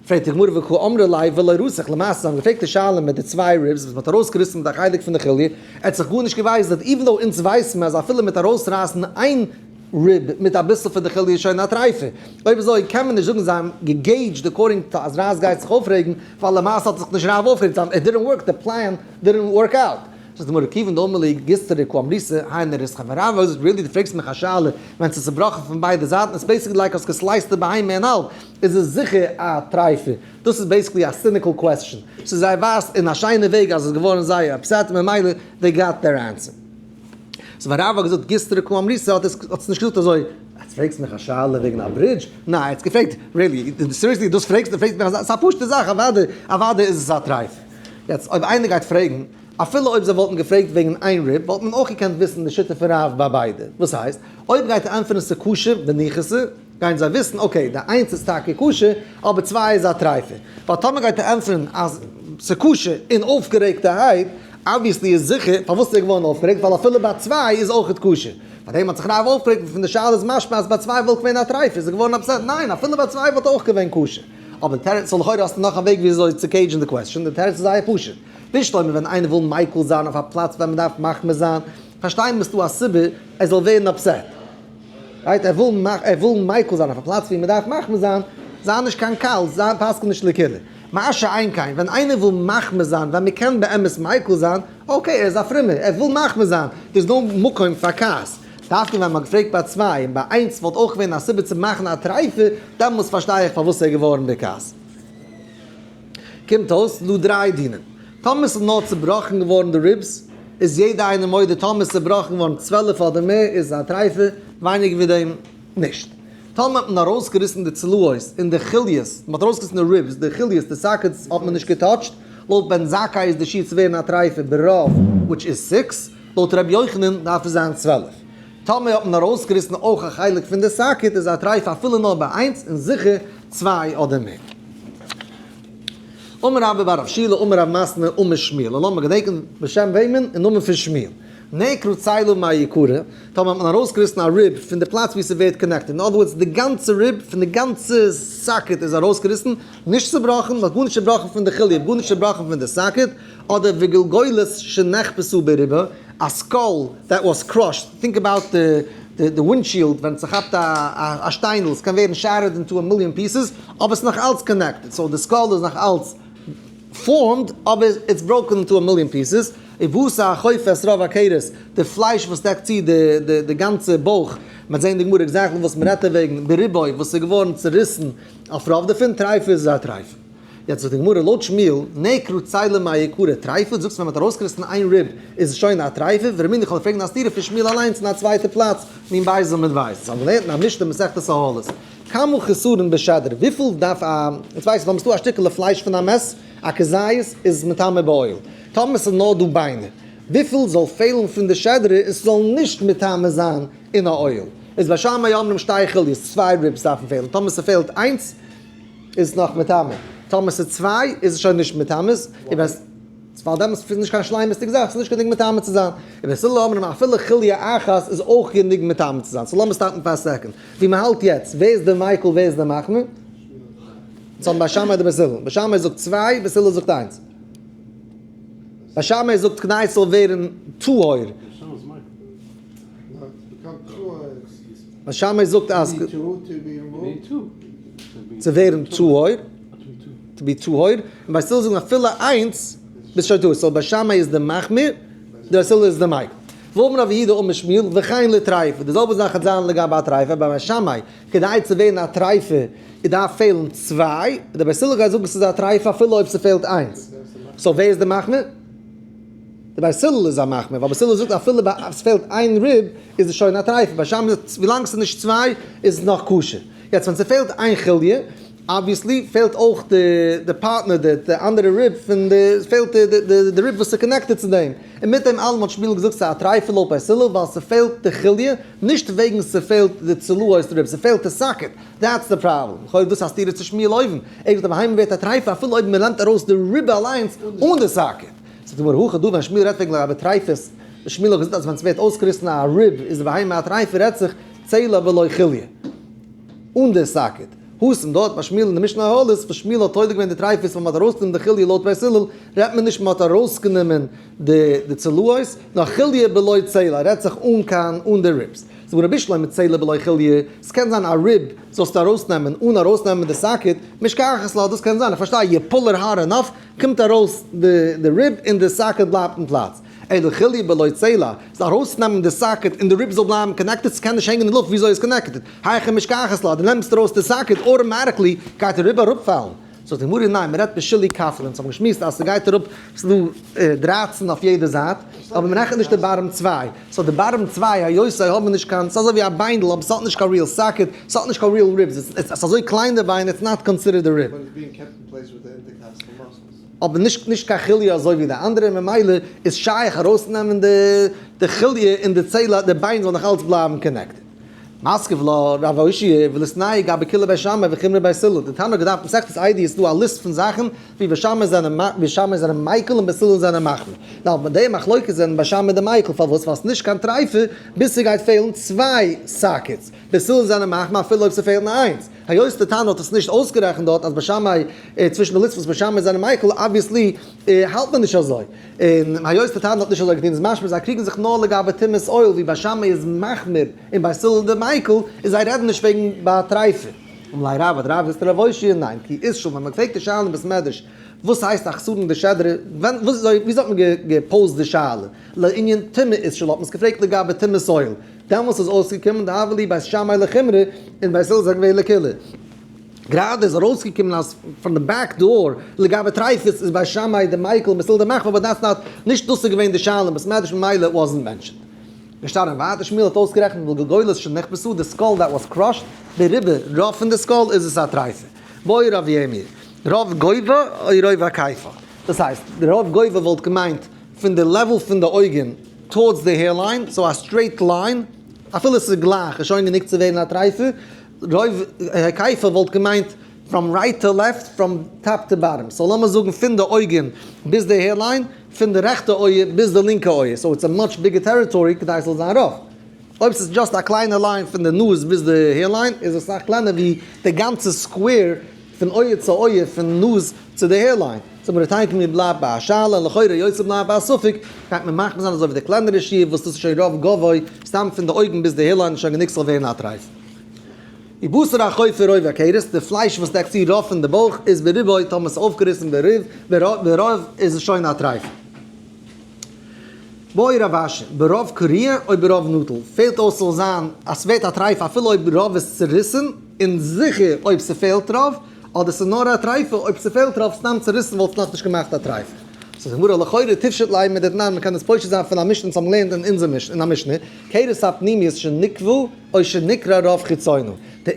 Speaker 1: פרעגט די גמרא וקא אמרי ליה ולא רתח, למעשה זיי האבן געפרעגט די שאלה מיט די צוויי ribs וואס מ'האט ארויסגעריסן מיט א חלק פון די חוליא, ער האט זיך גארנישט געווייזט even though אונז ווייסן מיר אז אפילו מיט ארויסרייסן איין rib מיט אביסל פון די חוליא איז שוין א טרייפה, אויב אזוי קען מען נישט זאגן זיי האבן גע gauge ט according to אז רב גייט זיך אויפרעגן, ווייל למעשה האט זיך נישט רב אויפגערעגט, it didn't work, די plan didn't work out. זאגט די גמרא כיוון דאמר להו גיסטרא קאמריתו היינו ריתחא ווען רב זאגט really דו פרעגסט מיך א שאלה ווען ס'איז צובראכן פון ביידע זייטן איז basically like האסט גע slice ט די בהמה אין האלב איז עס זיכער א טרייפה דאס איז basically א cynical question ס'איז זיי ווייזט אין א שיינע וועג אז עס איז געווארן זייער upset ממילא they got their answer. so ווען רב האט געזאגט גיסטרא קאמריתו האט עס האט עס נישט געזאגט אזוי יעצט פרעגסט מיך א שאלה וועגן א bridge? ניין ער האט געפרעגט really seriously דאס פרעגסטו פרעגסט מיך אזא ס'איז א פשוטע זאך אוודאי אוודאי איז עס א טרייפה. יעצט אויב איינער גייט פרעגן, אפילו אויב זיי וואלטן געפרעגט וועגן איין rib, וואלט מען אויך געקענט וויסן די שיטה פון רב ביי ביידע. וואס הייסט? אויב גייט ער ענטפערן ס'כשר בניחותא, גייען זיי וויסן okay, די איינס איז טאקע כשר, אבער צוויי איז א טרייפה. ווייל טאמער גייט ער ענטפערן אז ס'כשר אין אויפגערעגטערהייט, obviously איז זיכער פארוואס איז ער געווארן אויפגערעגט, ווייל אפילו ביי צוויי איז אויכעט כשר. פאר דעם האט זיך רב אויפגערעגט, פון די שאלה איז משמע אז ביי צוויי וואלט געווען א טרייפה, איז ער געווארן upset, ניין אפילו ביי צוויי וואלט אויך געווען כשר. אבער די תירוץ, so לכאורה האסטו נאך א וועג וויאזוי צו cage ן די question, די תירוץ איז זייער פשוט. בשלמא ווען איינער וויל מיקל זיין אויף א פלאץ ווען מ'דארף מחמיר זיין, פארשטיין מוזטו א סיבה ער זאל ווערן upset. right? ער וויל ער וויל מיקל זיין אויף א פלאץ ווי מ'דארף מחמיר זיין, זיי נישט קיין קל, זיי פסק'ן נישט לקולא. מה שאין כן ווען איינער וויל מחמיר זיין ווען מ'קען באמת מיקל זיין, okay ער איז א פרומער, ער וויל מחמיר זיין, דא איז נאר מקום פאר כעס. דווקא ווען מ'האט געפרעגט ביי צוויי און ביי איינס וואלט אויך געווען א סיבה צו מאכן א טרייפה, דעמאלס פארשטיי איך פארוואס ער איז געווארן בכעס. קומט אויס דא דריי דינים. טאמער ס'איז נאר צובראכן געווארן די ribs, איז יעדע איינער מודה טאמער ס'איז צובראכן געווארן 12 אדער מער איז עס א טרייפה, ווייניגער ווי דעם נישט. טאמער האט מען ארויסגעריסן די צלעות און די חוליות, מ'האט ארויסגעריסן די ribs, די חוליות, די sockets האט מען נישט גע touch ט, לויט בן זכאי איז די שיעור צו ווערן א טרייפה ברוב which is six, לויט ר' יוחנן דארף עס זיין 12. טאמער האט מען ארויסגעריסן אויך א חלק פון די socket איז א טרייף אפילו נאר ביי איינס און זיכער צוויי אדער מער. אמר רבה בר רב שילא אמר רב מתנה אמר שמואל און לאמיר געדענקען בשם וועמען? אין נאמען פון שמואל. נעקרו צלע מעיקרא, טאמער האט מען ארויסגעריסן א rib פון די פלאץ ווי ס'ווערט connected, אין other words די גאנצע rib פון די גאנצע socket איז ארויסגעריסן, נישט צובראכן, מ'האט גארנישט צובראכן פון די חוליא, גארנישט צובראכן פון די socket, אדער וגולגולת שנחפשה ברובה, א skull that was crushed, think about די windshield ווען ס'כאפט א שטיינדל, ס'קען ווערן shattered into a million pieces, אבער ס'איז נאך אלץ connected, so די skull איז נאך אלץ formed, אבער it's broken into a million pieces, ובשר החופה את רוב הכרס, די פלייש וואס דעקט צו די גאנצע בויך, מ'וועט זען אין די גמרא exactly וואס מ'רעדט דערוועגן, ברובו וואס איז געווארן צוריסן אויף רוב דערפון, טריפה איז א טריפה. יעצט זאגט די גמרא לויט שמואל, נעקרו צלע מעיקרא טריפה, זאגסט ווען מ'האט ארויסגעריסן איין rib איז עס שוין א טריפה, ורמינהו איך וועל פרעגן א סתירה פון שמואל אליינס אין א צווייטע פלאץ, נון בית עמוד בית. זיי האבן געלערנט אין א משנה מסכת אהלות, כמה חסרון בשדרה, וויפיל דארף א, יעצט ווייס איך, טאמער ס'דא א שטיקעלע פלייש פון א מת, א כזית, איז עס מטמא באוהל. טאמער ס'איז נאר דא ביינער, וויפיל זאל פעלן פון די שדרה עס זאל נישט מטמא זיין אין א אוהל? איז בית שמאי אומרים שתי חוליות, צוויי ribs דארפן פעלן, טאמער ס'פעלט איינס איז עס נאך מטמא, טאמער ס'איז צוויי איז עס שוין נישט מטמא, ווייל דעמאלטס איז נישט קיין שלימות'דיגע זאך, ס'איז נישט גענוג מטמא צו זיין. און בית הלל אומרים אפילו חוליא אחת איז אויך גענוג מטמא צו זיין. so לאמיר stop ן פאר א second. ווי מ'האלט יעצט, ווער איז די מיקל ווער איז די מחמיר? צום בית שמאי אדער בית הלל? בית שמאי זאגט צוויי, בית הלל זאגט איינס. בית שמאי זאגט כדי ס'זאל ווערן טהור. בית שמאי זאגט אז צו ווערן טהור, to be טהור, און בית הלל זאגן אפילו איינס ביסט שוין טהור, so בית שמאי איז די מחמיר, די בית הלל איז די מיקל. ואמר רב יהודה אמר שמואל, וכן לטריפה, די זעלבע זאך וועט זיין לגבי א טריפה, ביי בית שמאי, כדי צו ווערן א טריפה איז דארף פעלן צוויי, די בית הלל גייט זאגן ס'איז א טריפה אפילו אויב ס'פעלט איינס, so ווער איז די מחמיר? די בית הלל איז א מחמיר, ווייל בית הלל זאגט אפילו ביי עס פעלט איין rib איז עס שוין א טריפה, בית שמאי זאגט ווילאנג ס'איז נישט צוויי איז עס נאך כשר. יעצט ווען ס'פעלט איין חוליא, obviously פעלט אויך די פארטנער, די אנדערע rib פון די, פעלט די rib וואס איז connected צו דעם. און מיט דעם אלעם האט שמואל געזאגט ס'איז א טריפה לויט בית הלל ווייל ס'פעלט די חוליא, נישט וועגן ס'פעלט די צלעות rib, ס'פעלט די socket, that's די פראבלעם. לכאורה דאס א סתירה צו שמואל אויבן, ער זאגט א בהמה ווערט א טריפה אפילו אויב מ'נעמט ארויס די rib אליינס אן די socket. זאגט די גמרא הכא דא ווען שמואל רעדט וועגן לגבי טריפות, שמואל האט געזאגט אז ווען ס'ווערט אויסגעריסן א rib איז די בהמה א טריפה רעדט זיך צלע בלא חוליא אן די socket. התם דארט ביי שמואל אין די משנה אהלות וואס שמואל האט תולה געווען די טריפות ווען מ'האט ארויסגענומען די חוליא לויט בית הלל רעדט מען נישט מ'האט ארויסגענומען די צלעות נאר חוליא בלא צלע רעדט זיך אן קיין אן די ribs. זאגט די גמרא בשלמא צלע בלא חוליא, ס'קען זיין א rib זאלסטו ארויסנעמען אן ארויסנעמען די socket, משכחת לה דאס קען זיין איך פארשטיי you pull it hard enough קומט ארויס די rib און די socket בלייבט אין פלאץ. אלא חוליא בלא צלע, זאל ארויסנעמען די socket און די rib זאל בלייבן connected, ס'קען נישט הענגען אין לופט וויאזוי איז connected. היכי משכחת לה, דו נעמסט ארויס די socket automatically גייט די rib אראפפאלן. זאגט די גמרא ניין מ'רעדט בשלהי כפלי, אונז האבן געשמועסט אז ס'גייט אראפ ס'דא 13 אויף יעדע זייט, אבער מ'רעכנט נישט די bottom צוויי, so די bottom צוויי היות זיי האבן נישט קיין, ס'איז אזוי ווי א ביינדל אבער ס'האט נישט קיין real socket, ס'האט נישט קיין real ribs, ס'איז אזוי קליין די ביין it's not considered א rib. אבער נישט נישט קיין חוליא אזוי ווי די אנדערע ממילא איז שייך ארויסנעמען די די חוליא און די צלע די ביין זאל נאך אלץ בלייבן connected. מתקיף לה רב אושעיא וליתנהו גבי קולי בית שמאי וחומרי בית הלל די תנא האט געדארפט מסכת עדיות איז דא א list פון זאכן ווי בית שמאי זענען בית שמאי זענען מיקל און בית הלל זענען מחמיר. נאר ביי די מחלוקת זענען בית שמאי די מיקל פארוואס ווייל ס'נישט קיין טריפה ביז ס'גייט פעלן צוויי sockets בית הלל זענען מחמיר אפילו אויב ס'פעלט נאר איינס. היות די תנא האט עס נישט אויסגערעכנט דארט אז בית שמאי צווישן די list וואס בית שמאי זענען מיקל, obviously האלט מען נישט אזוי, און היות די תנא האט נישט אזוי געטון איז משמע זיי קריגן זיך נאר לגבי טומאת אוהל ווי בית שמאי איז מחמיר און בית הלל די מיקל, און זיי רעדן נישט וועגן ביי טריפה. אמר ליה רב האט רב געזאגט רב אושעיא ניין כי אתשאל ווען מען פרעגט די שאלה אין בית מדרש וואס הייסט א חסרון בשדרה ווען וואס וויאזוי האט מען גע post ט די שאלה לענין טומאה אתשאל האט מען עס געפרעגט לגבי טומאת אוהל דעמאלס איז אויסגעקומען דהוה להו בית שמאי לחומרא און בית הלל זענען געווען לקולא. גראדע איז ארויסגעקומען אז פון די back door לגבי טרייפות איז בית שמאי די מיקל און בית הלל די מחמיר אבער that's not נישט דאס איז געווען די שאלה אין בית מדרש ממילא wasn't mentioned. געשטאנען ווייטער שמואל האט אויסגערעכנט וגולגולת שנחפשה די skull that was crushed ברובה רוב פון די skull איז עס א טרייפה. בעי רב ירמי' רוב גובה או רוב הקיפה? דאס הייסט רוב גובה וואלט געמיינט פון די level פון די אויגן towards די hairline, so א straight line, אפילו עס איז גלייך איז שוין גענוג צו ווערן א טרייפה, רוב הקיפה וואלט געמיינט from right to left, from top to bottom, so לאמיר זאגן פון די אויגן ביז די hairline, פון די רעכטע אויער ביז די לינקע אויער, so it's a much bigger territory כדי ס'זאל זיין רוב. אויב ס'איז just א קליינע line פון די נאז ביז די hairline איז עס אסאך קלענער ווי די גאנצע square פון אויער צו אויער פון נאז צו די hairline. so מ'רעדט מיר בלייבט ביי א שאלה און לכאורה יוצא בלייבט ביי א ספק, גייט מען מחמיר זיין אזוי ווי די קלענערע שיעור וואס דאס איז שוין רוב גבוה, סתם פון די אויגן ביז די hairline איז שוין גענוג ס'זאל ווערן א טרייף. ובשר החופר רוב הכרס, די פלייש וואס דעקט צו רוב פון די בויך איז ברובו, טאמער ס'איז אויפגעריסן ברוב, ברוב איז עס שוין א טרייף. בעי רב אשי, ברוב קרוע או ברוב נטול, פעלט אויס ס'זאל זיין אז ס'ווערט א טרייף אפילו אויב רוב איז צוריסן, און זיכער אויב ס'פעלט רוב, אדער ס'איז נאר א טרייפה אויב ס'פעלט רוב, סתם צוריסן וואלט עס נאכנישט געמאכט א טרייפה. זאגט די גמרא לכאורה תפשוט ליה מדתנן, מ'קען עס פושט זיין פון א משנה וואס האבן געלערנט אין אונזער משנה, אין א משנה, כרס הפנימית שניקבה או שנקרע רוב חיצונה, די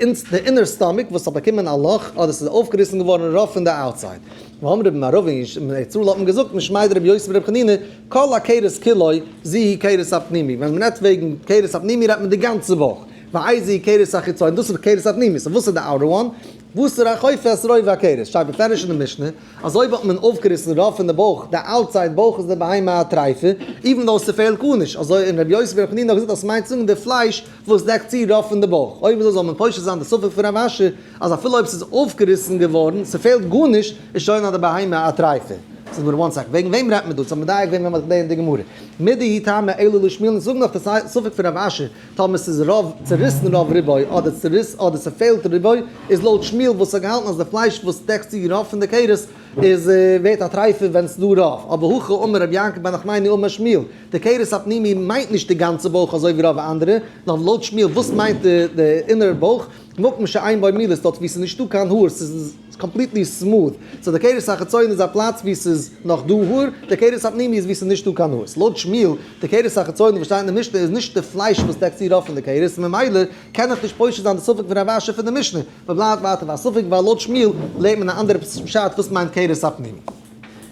Speaker 1: inner stomach וואס האט באקומען א לאך אדער ס'איז אויפגעריסן געווארן רוב פון די outside. ואמרי במערבא אין ארץ ישראל האט מען געזאגט משמיה דרבי יוסי ברבי חנינא כל הכרס כולו זו היא כרס הפנימי, ווען מען רעדט וועגן כרס הפנימי רעדט מען די גאנצע בויך, ואיזו היא כרס החיצון, דאס איז כרס הפנימי, so וואס איז די outer one? בשר החופה את רוב הכרס, שטייט בפירוש אין די משנה אז אויב האט מען אויפגעריסן רוב פון די בויך, די outside בויך איז די בהמה א טרייפה, even though ס'פעלט גארנישט, אזוי און רבי יוסי ברבי חנינא האט געזאגט אז ס'מיינט צו זאגן די פלייש וואס דעקט צו רוב פון די בויך, אויב אזוי זאל מען פושט זיין די ספק פון רב אשי אז אפילו אויב ס'איז אויפגעריסן געווארן, ס'פעלט גארנישט, איז שוין אז די בהמה א טרייפה. ס'איז גמרא one sec, וועגן וועם רעדט מען דא? ס'האט מדייק געווען ווען מ'האט געלערנט די גמרא. מידי הוא טעמא אלא לשמואל און זאג נאך די ספק פון רב אשי, טאמער ס'איז רוב צוריסן רוב רובו אדער צוריס אדער ס'פעלט רובו, איז לויט שמואל וואס האט געהאלטן אז די פלייש וואס דעקט צו רוב פון די כרס איז ווערט א טרייפה ווען ס'דא רוב, אבער הכא אמר רבי יעקב בר נחמני אמר שמואל, די כרס הפנימי מיינט נישט די גאנצע בויך אזוי ווי רוב אנדערע, נאר לויט שמואל וואס מיינט די inner בויך, מקום שאין בו מילות דארט ווי ס'איז נישטא קיין האר, ס'איז completely smooth, so די כרס החיצון איז א פלאץ ווי ס'איז נאך דא האר, די כרס הפנימי איז ווי ס'איז נישטא קיין האר, לויט שמואל, די כרס החיצון וואס שטייט אין די משנה איז נישט די פלייש וואס דעקט צו רוב פון די כרס, ממילא קען איך נישט פושט זיין די ספק פון רב אשי פון די משנה, מ'בלייבט ווייטער ביי א ספק ווייל לויט שמואל לערנט מען א אנדערע פשט וואס מיינט כרס הפנימי.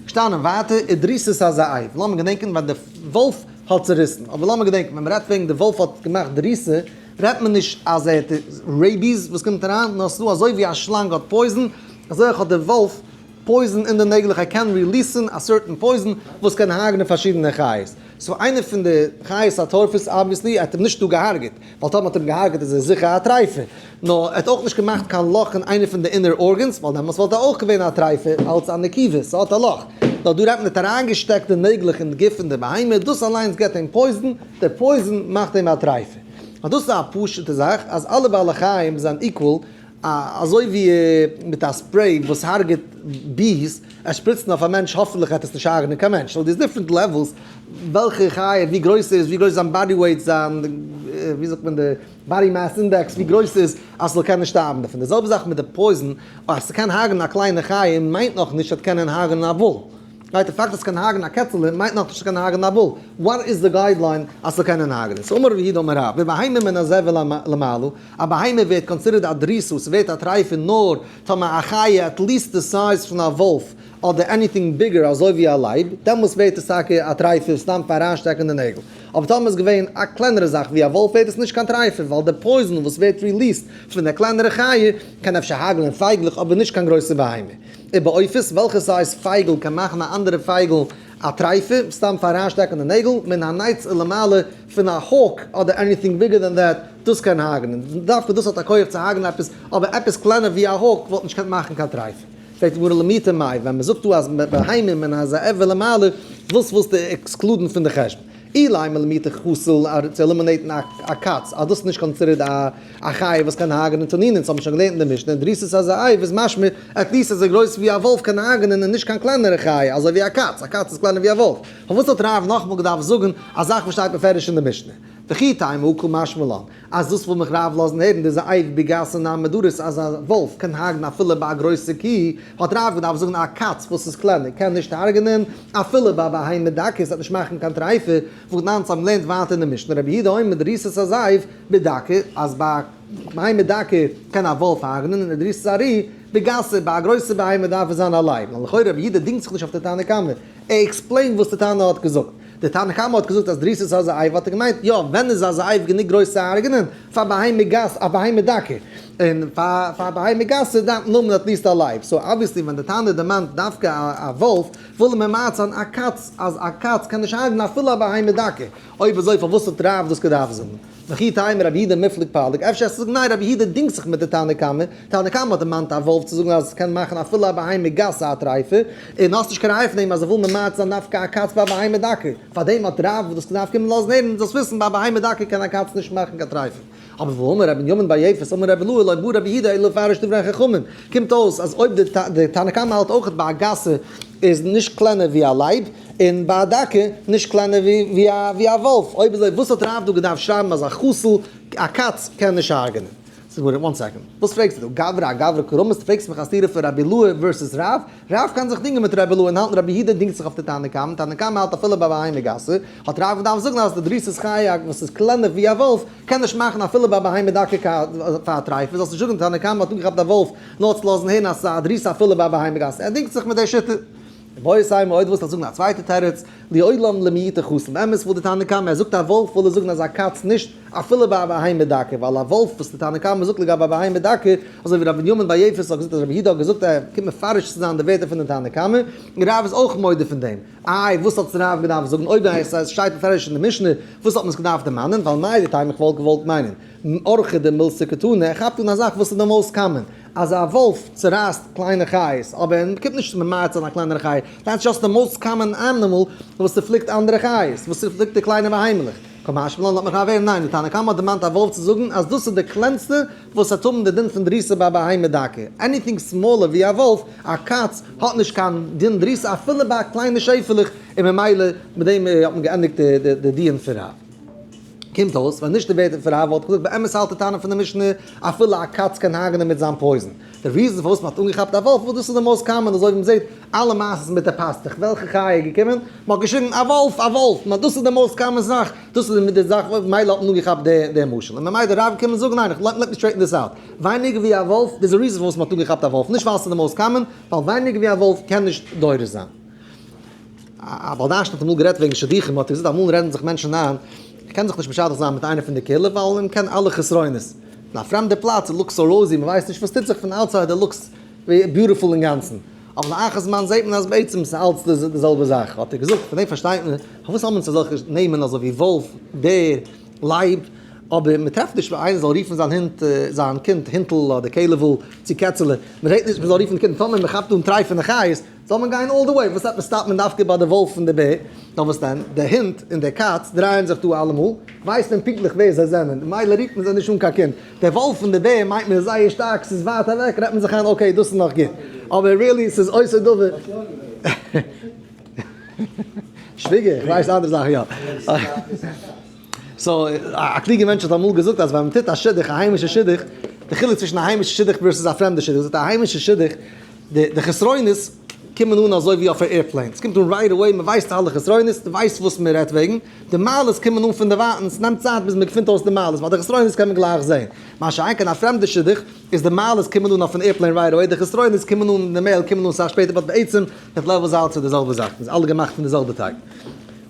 Speaker 1: געשטאנען ווייטער ודריסת הזאב, לאמיר געדענקען ווען די וואלף האט צוריסן, אבער לאמיר געדענקען ווען מ'רעדט וועגן די וואלף האט געמאכט דריסה, רעדט מען נישט אז ער האט rabies וואס קומט אריין, נאר ס'דא אזוי ווי א שלאנג האט poison, אזוי אויך האט די וואלף poison אין די נעגלעך, ער קען release ן א certain poison וואס קען הרג'נען פארשידענע חיות, so איינע פון די חיות הטורפות obviously ער האט אים נישט דא געהארגעט, ווייל טאמער האט ער אים געהארגעט איז ער זיכער א טרייפה, נאר ער האט אויך נישט געמאכט קיין לאך אין איינע פון די inner organs, ווייל דעמאלטס וואלט ער אויך געווען א טרייפה אלץ א נקיבה, ס'האט א לאך, נאר דא רעדט מען ער האט אריינגעשטעקט די נעגלעך אין די גוף פון די בהמה, דאס אליינס געבט אים poison, די poison מאכט אים א טרייפה. אז דאס איז א פשוטע זאך אז אלע בעלי חיים זענען equal, אזוי ווי מיט א spray וואס הרג'עט bees, עס שפריצן אויף א מענטש האפענטליך וועט עס נישט הרג'נען קיין מענטש, so there's different levels וועלכע חיה ווי גרויס ער איז, ווי גרויס זיין body weight, זיין ווי זאגט מען די body mass index ווי גרויס איז אז ס'זאל קענען שטארבן דערפון, די זעלבע זאך מיט די poison, אז ס'קען הרג'נען א קליינע חיה מיינט נאכנישט אז ס'קען הרג'נען א וואל. right, די פאקט אז ס'קען הרג'נען א קעצעלע מיינט נאכנישט אז ס'קען הרג'נען א וואל. what איז די guideline אז ס'זאל קענען הרג'נען? so אמר רב יהודה אמר רב, בבהמה מן הזאב ולמעלה, א בהמה ווערט considered א דריסה, ס'ווערט א טרייפה נאר טאמער א חיה at least די size פון א וואלף אדער anything bigger אזוי ווי א לייב, דעמאלס ווערט עס טאקע א טרייפה סתם פאר אריינשטעקן די נעגל. אבער טאמער איז געווען א קלענערע זאך ווי א וואלף ווערט עס נישט קיין טרייפה ווייל די poison וואס ווערט released פון די קלענערע חיה קען אפשר הרג'נען פייגלעך אבער נישט קיין גרויסע בהמה. ובעופות, וועלכע size פייגל קען מאכן א אנדערע פייגל א טרייפה, סתם פאר אריינשטעקן די נעגל, מן הנץ ולמעלה, פון א hawk אדער anything bigger than that, דאס קען הרג'נען, דווקא דאס האט א כח צו הרג'נען עפעס, אבער עפעס קלענער ווי א hawk וואלט נישט געקענט מאכן קיין טרייפה. פרעגט די גמרא למעוטי מאי, ווען מ'זאגט דא אז בהמה מן הזאב ולמעלה, וואס ווילסטו exclude ן פון די חשבון? אילימא למעוטי חתול צו eliminate ן א קאץ, אז דאס איז נישט considered א חיה וואס קען הרג'נען תנינא, אונז האבן שוין געלערנט אין די משנה, דריסת הזאב איז משמע at least אזוי גרויס ווי א וואלף קען הרג'נען און נישט קיין קלענערע חיה אזוי ווי א קאץ, א קאץ איז קלענער ווי א וואלף, פארוואס האט רב נאכאמאל געדארפט זאגן א זאך וואס שטייט בפירוש אין די משנה? וכי תימא הא קא משמע לן אז דאס וויל מיך רב לאזן הערן דזאב בגסה נמי דריס אז א וואלף קען הרג'נען אפילו ביי א גרויסע קי, האט רב געדארפט זאגן א קאץ וואס איז קלענער קען נישט הרג'נען אפילו ביי א בהמה דקה עס וועט נישט מאכן קיין טרייפה, והתנן אונז האבן געלערנט ווייטער אין די משנה רבי יהודה אומר דריסת הזאב בדקה אז ביי א בהמה דקה קען א וואלף הרג'נען און דריסת הארי בגסה ביי א גרויסע בהמה דארף עס זיין א לייב, ווייל לכאורה רבי יהודה דינגט זיך נישט אויף די תנא קמא, ער explain ט וואס די תנא האט געזאגט. דער תנא קמא האט געזאגט אז דריסת הזאב האט ער געמיינט יא ווען איז א זאב גענוג גרויס צו הרג'נען? פאר בהמה גס א בהמה דקה, און פאר פאר בהמה גסה דארף מען האבן at least א לייב, so obviously ווען די תנא דערמאנט דווקא א וואלף וויל ער ממעט זיין א קאץ אז א קאץ קען נישט הרג'נען אפילו א בהמה דקה, אויב אזוי פארוואס האט רב דאס געדארפט זאגן? וכי תימא רבי יהודה מיפלג פליג, אפשר וועסטו זאגן ניין רבי יהודה דינגט זיך מיט די תנא קמא, תנא קמא האט דערמאנט א וואלף צו זאגן אז עס קען מאכן אפילו א בהמה גסה א טרייפה, און האסט נישט קיין ראיה פון דעם אז ער וויל ממעט זיין דווקא א קאץ ביי א בהמה דקה, פארדעם האט רב דאס געדארפט קומען לאזן הערן זאלסט וויסן ביי א בהמה דקה קען א קאץ נישט מאכן קיין טרייפה. אבער והאמר רבי בנימין בר יפת אמר רבי אילעא לא בעי רבי יהודה אלא לפרש דברי חכמים, קומט אויס אז אויב די תנא קמא האלט אויך ביי א גסה איז נישט קלענער ווי א לייב, און ביי א דקה נישט קלענער ווי א וואלף, אויב אזוי וואס האט רב דא געדארפט שרייבן אז א חתול א קאץ קען נישט הרג'נען? זאגט די גמרא, one second, וואס פרעגסטו דא? גברא אגברא קא רמית, דו פרעגסט מיך א סתירה פון רבי אילעא versus רב? רב קען זיך דינגען מיט רבי אילעא און האלטן רבי יהודה דינגט זיך אויף די תנא קמא, תנא קמא האלט אפילו ביי בהמה גסה, האט רב געדארפט זאגן אז די דריסת חיה וואס איז קלענער ווי א וואלף קען נישט מאכן אפילו ביי בהמה דקה פאר א טרייפה, זאלסט נישט זאגן תנא קמא האט אנגעכאפט א וואלף נאר צו לאזן הערן אז ס'איז א דריסה אפילו ביי בהמה גסה, ער דינגט זיך מיט די שיטה. איבעית אימא אויב ווילסט זאגן א צווייטע תירוץ, לעולם למעוטי חתול, באמת וואלט די תנא קמא, ער זאגט א וואלף וויל ער זאגן אז א קאץ נישט אפילו ביי א בהמה דקה, ווייל א וואלף וואס די תנא קמא זאגט לגבי א בהמה דקה, אזוי ווי רבי בנימין בר יפת האט געזאגט אז רבי יהודה האט געזאגט ער קומט מפרש צו זיין די ווערטער פון די תנא קמא, און רב איז אויך מודה פון דעם. איי וואס האט רב געדארפט זאגן אויב עס שטייט מפרש אין די משנה, וואס האט מען עס געדארפט דערמאנען, ווייל מהו דתימא איך וואלט געוואלט מיינען, אורחא דמילתא קתני, ער כאפט אן א זאך וואס איז די most common, אז א וואלף צורייסט קליינע חיות, אבער ער קומט נישט ממעט זיין א קלענערע חיה, that's just די most common animal וואס צופליקט אנדערע חיות, וואס צופליקט די קליינע בהמה'לעך. קא משמע לן לאט מיך אווער, ניין, די תנא קמא האט דערמאנט א וואלף צו זאגן אז דאס איז די קלענסטע וואס האט האבן די דין פון דריסה ביי א בהמה דקה, anything smaller ווי א וואלף, א קאץ, האט נישט קיין דין דריסה אפילו ביי קליינע שעפעלעך, און ממילא מיט דעם האט מען געענדיגט די דיון פון רב. קומט אויס ווען נישט די ווערטער פון רב וואלט איך געזאגט באמת האלט די תנא פון די משנה אפילו א קאץ קען הרג'נען מיט זיין poison. די reason פארוואס מ'האט אנגעכאפט א וואלף ווייל דאס איז די most common אזוי ווי מ'זעט אלע מעשות מיט די פאסטוך וועלכע חיה איז געקומען מ'האט געשריגן א וואלף א וואלף נאר דאס איז די most common זאך דאס איז די זאך ממילא האט מען אנגעכאפט די משל און ממילא די רב קומען זאגן ניין let me straighten this out ווייניגער ווי א וואלף there's a reason פארוואס מ'האט אנגעכאפט א וואלף נישט ווייל ס'איז די most common ווייל ווייניגער ווי א וואלף קען נישט דורס זיין. א בעל דרשן האט אמאל גערעדט וועגן שידוכים, האט ער געזאגט אמאל רעדן זיך מענטשן איין, איך קען זיך נישט משדך זיין מיט איינער פון די קהילה ווייל אים קען אלע חסרונות. אין א פרעמדע פלאץ it looks so rosy, מען ווייסט נישט וואס טוט זיך פון outside it looks beautiful אינגאנצן, אבער לאחר זמן זעט מען אז בעצם ס'איז אלץ די זעלבע זאך, האט ער געזאגט, פון דעם פארשטייט מען פארוואס האבן אונז אזעלכע נעמען אזוי ווי וואלף, בער, לייב, אבער מען טרעפט נישט איינער זאל רופן זיין הונט, זיין קינד הינטל אדער כלב'ל צו קעצעלע, מען רעדט נישט מען זאל רופן די קינד, טאמער מען כאפט אן טרייפענע חיות, זאל מען גיין all the way, וואס עפעס סטאפט מען דווקא ביי די וואלף און די בער? נאר וואס דען, די הונט און די קאץ דרייען זיך דא אלעמאל, ווייסט מען פונקטליך ווער זיי זענען, ממילא רופט מען זיי נישט אן קיין קינד. די וואלף און די בער מיינט מען זייער שטארק, ס'איז ווייט אוועק, רעדט מען זיך איין okay דאס איז נאך גוט, אבער really ס'איז אותו דבר. שוויגער, איך ווייס אנדערע זאכן יא. so, א קלוגע מענטש האט אמאל געזאגט אז ווען מען טוט א שידוך, א היימישע שידוך, די חילוק צווישן א היימישע שידוך versus א פרעמדע שידוך, זאגט א היימישע שידוך, די חסרונות קומען אן אזוי ווי אויף א airplane, עס קומט אן right away, מען ווייסט אלע חסרונות, דו ווייסט וואס מען רעדט וועגן, די מעלות קומען אן פון דערווייטנס, עס נעמט צייט ביז מען געפינט אויס די מעלות, ווייל די חסרונות קען מען גלייך זען. מה שאין כן א פרעמדע שידוך, איז די מעלות קומען אן אויפן airplane right away, די חסרונות קומען אן אין די mail, קומען אן סאך שפעטער, but בעצם די levels אלץ איז די זעלבע זאך, מען איז אלע געמאכט פון די זעלבע טייג.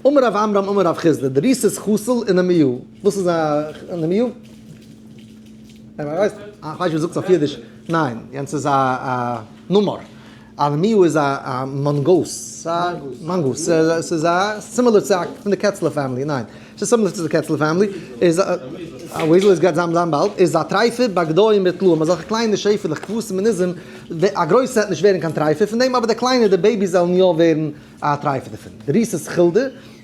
Speaker 1: אמר רב עמרם אמר רב חסדא, דריסת חתול ונמיה, וואס איז א נמיה? איך ווייס נישט ווי מ'זאגט עס אויף אידיש, ניין, יענץ איז א נמר, א נמיה איז א mongoose, א mongoose, ס'איז א similar צו א פון די קעצלע family, ניין, ס'איז similar צו די קעצלע family, איז א weasel איז גייט זיין זיין באלד, איז א טרייפה בגדיים וטלאים, אזעלכע קליינע שעפעלעך כבשים און עזים, א גרויסע וועט נישט ווערן קיין טרייפה פון דעם, אבער די קליינע די babies וועלן יא ווערן א טרייפה דערפון. דריסת חולדה,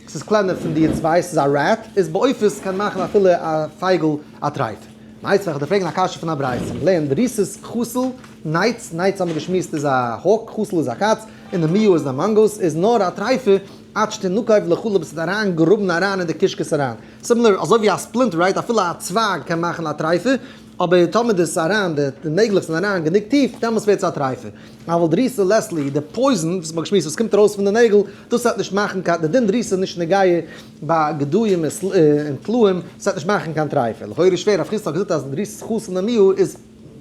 Speaker 1: ס'איז קלענער פון די צוויי, ס'איז א rat, איז בעופות קען מאכן אפילו א פייגל א טרייפה. מיתיבי איך וועל דיר פרעגן א קשיא פון א ברייתא, מ'לערנט דריסת חתול, נייץ, נייץ האבן מיר געשמועסט איז א hawk, חתול איז א קאץ, און נמיה איז די mongoose, איז נאר א טרייפה, עד שתנקב לחלב ביז ס'וועט אריין גראבן אריין אין די קישקעס אריין. similar אזוי ווי א splinter right אפילו א צווייג קען מאכן א טרייפה, אבער טאמער דאס אריין די נעגלעך זענען אריין גענוג טיף דעמאלטס ווערט עס א טרייפה. אבל דריסה לית ליה, די poison וואס מ'האט געשמועסט וואס קומט ארויס פון די נעגל, דאס וועט נישט מאכן קיין, די דין דריסה איז נישט נוגע ביי גדיים און טלאים, עס וועט נישט מאכן קיין טרייפה. לכאורה שווער, רב חסדא האט געזאגט אז דריסת חתול ונמיה איז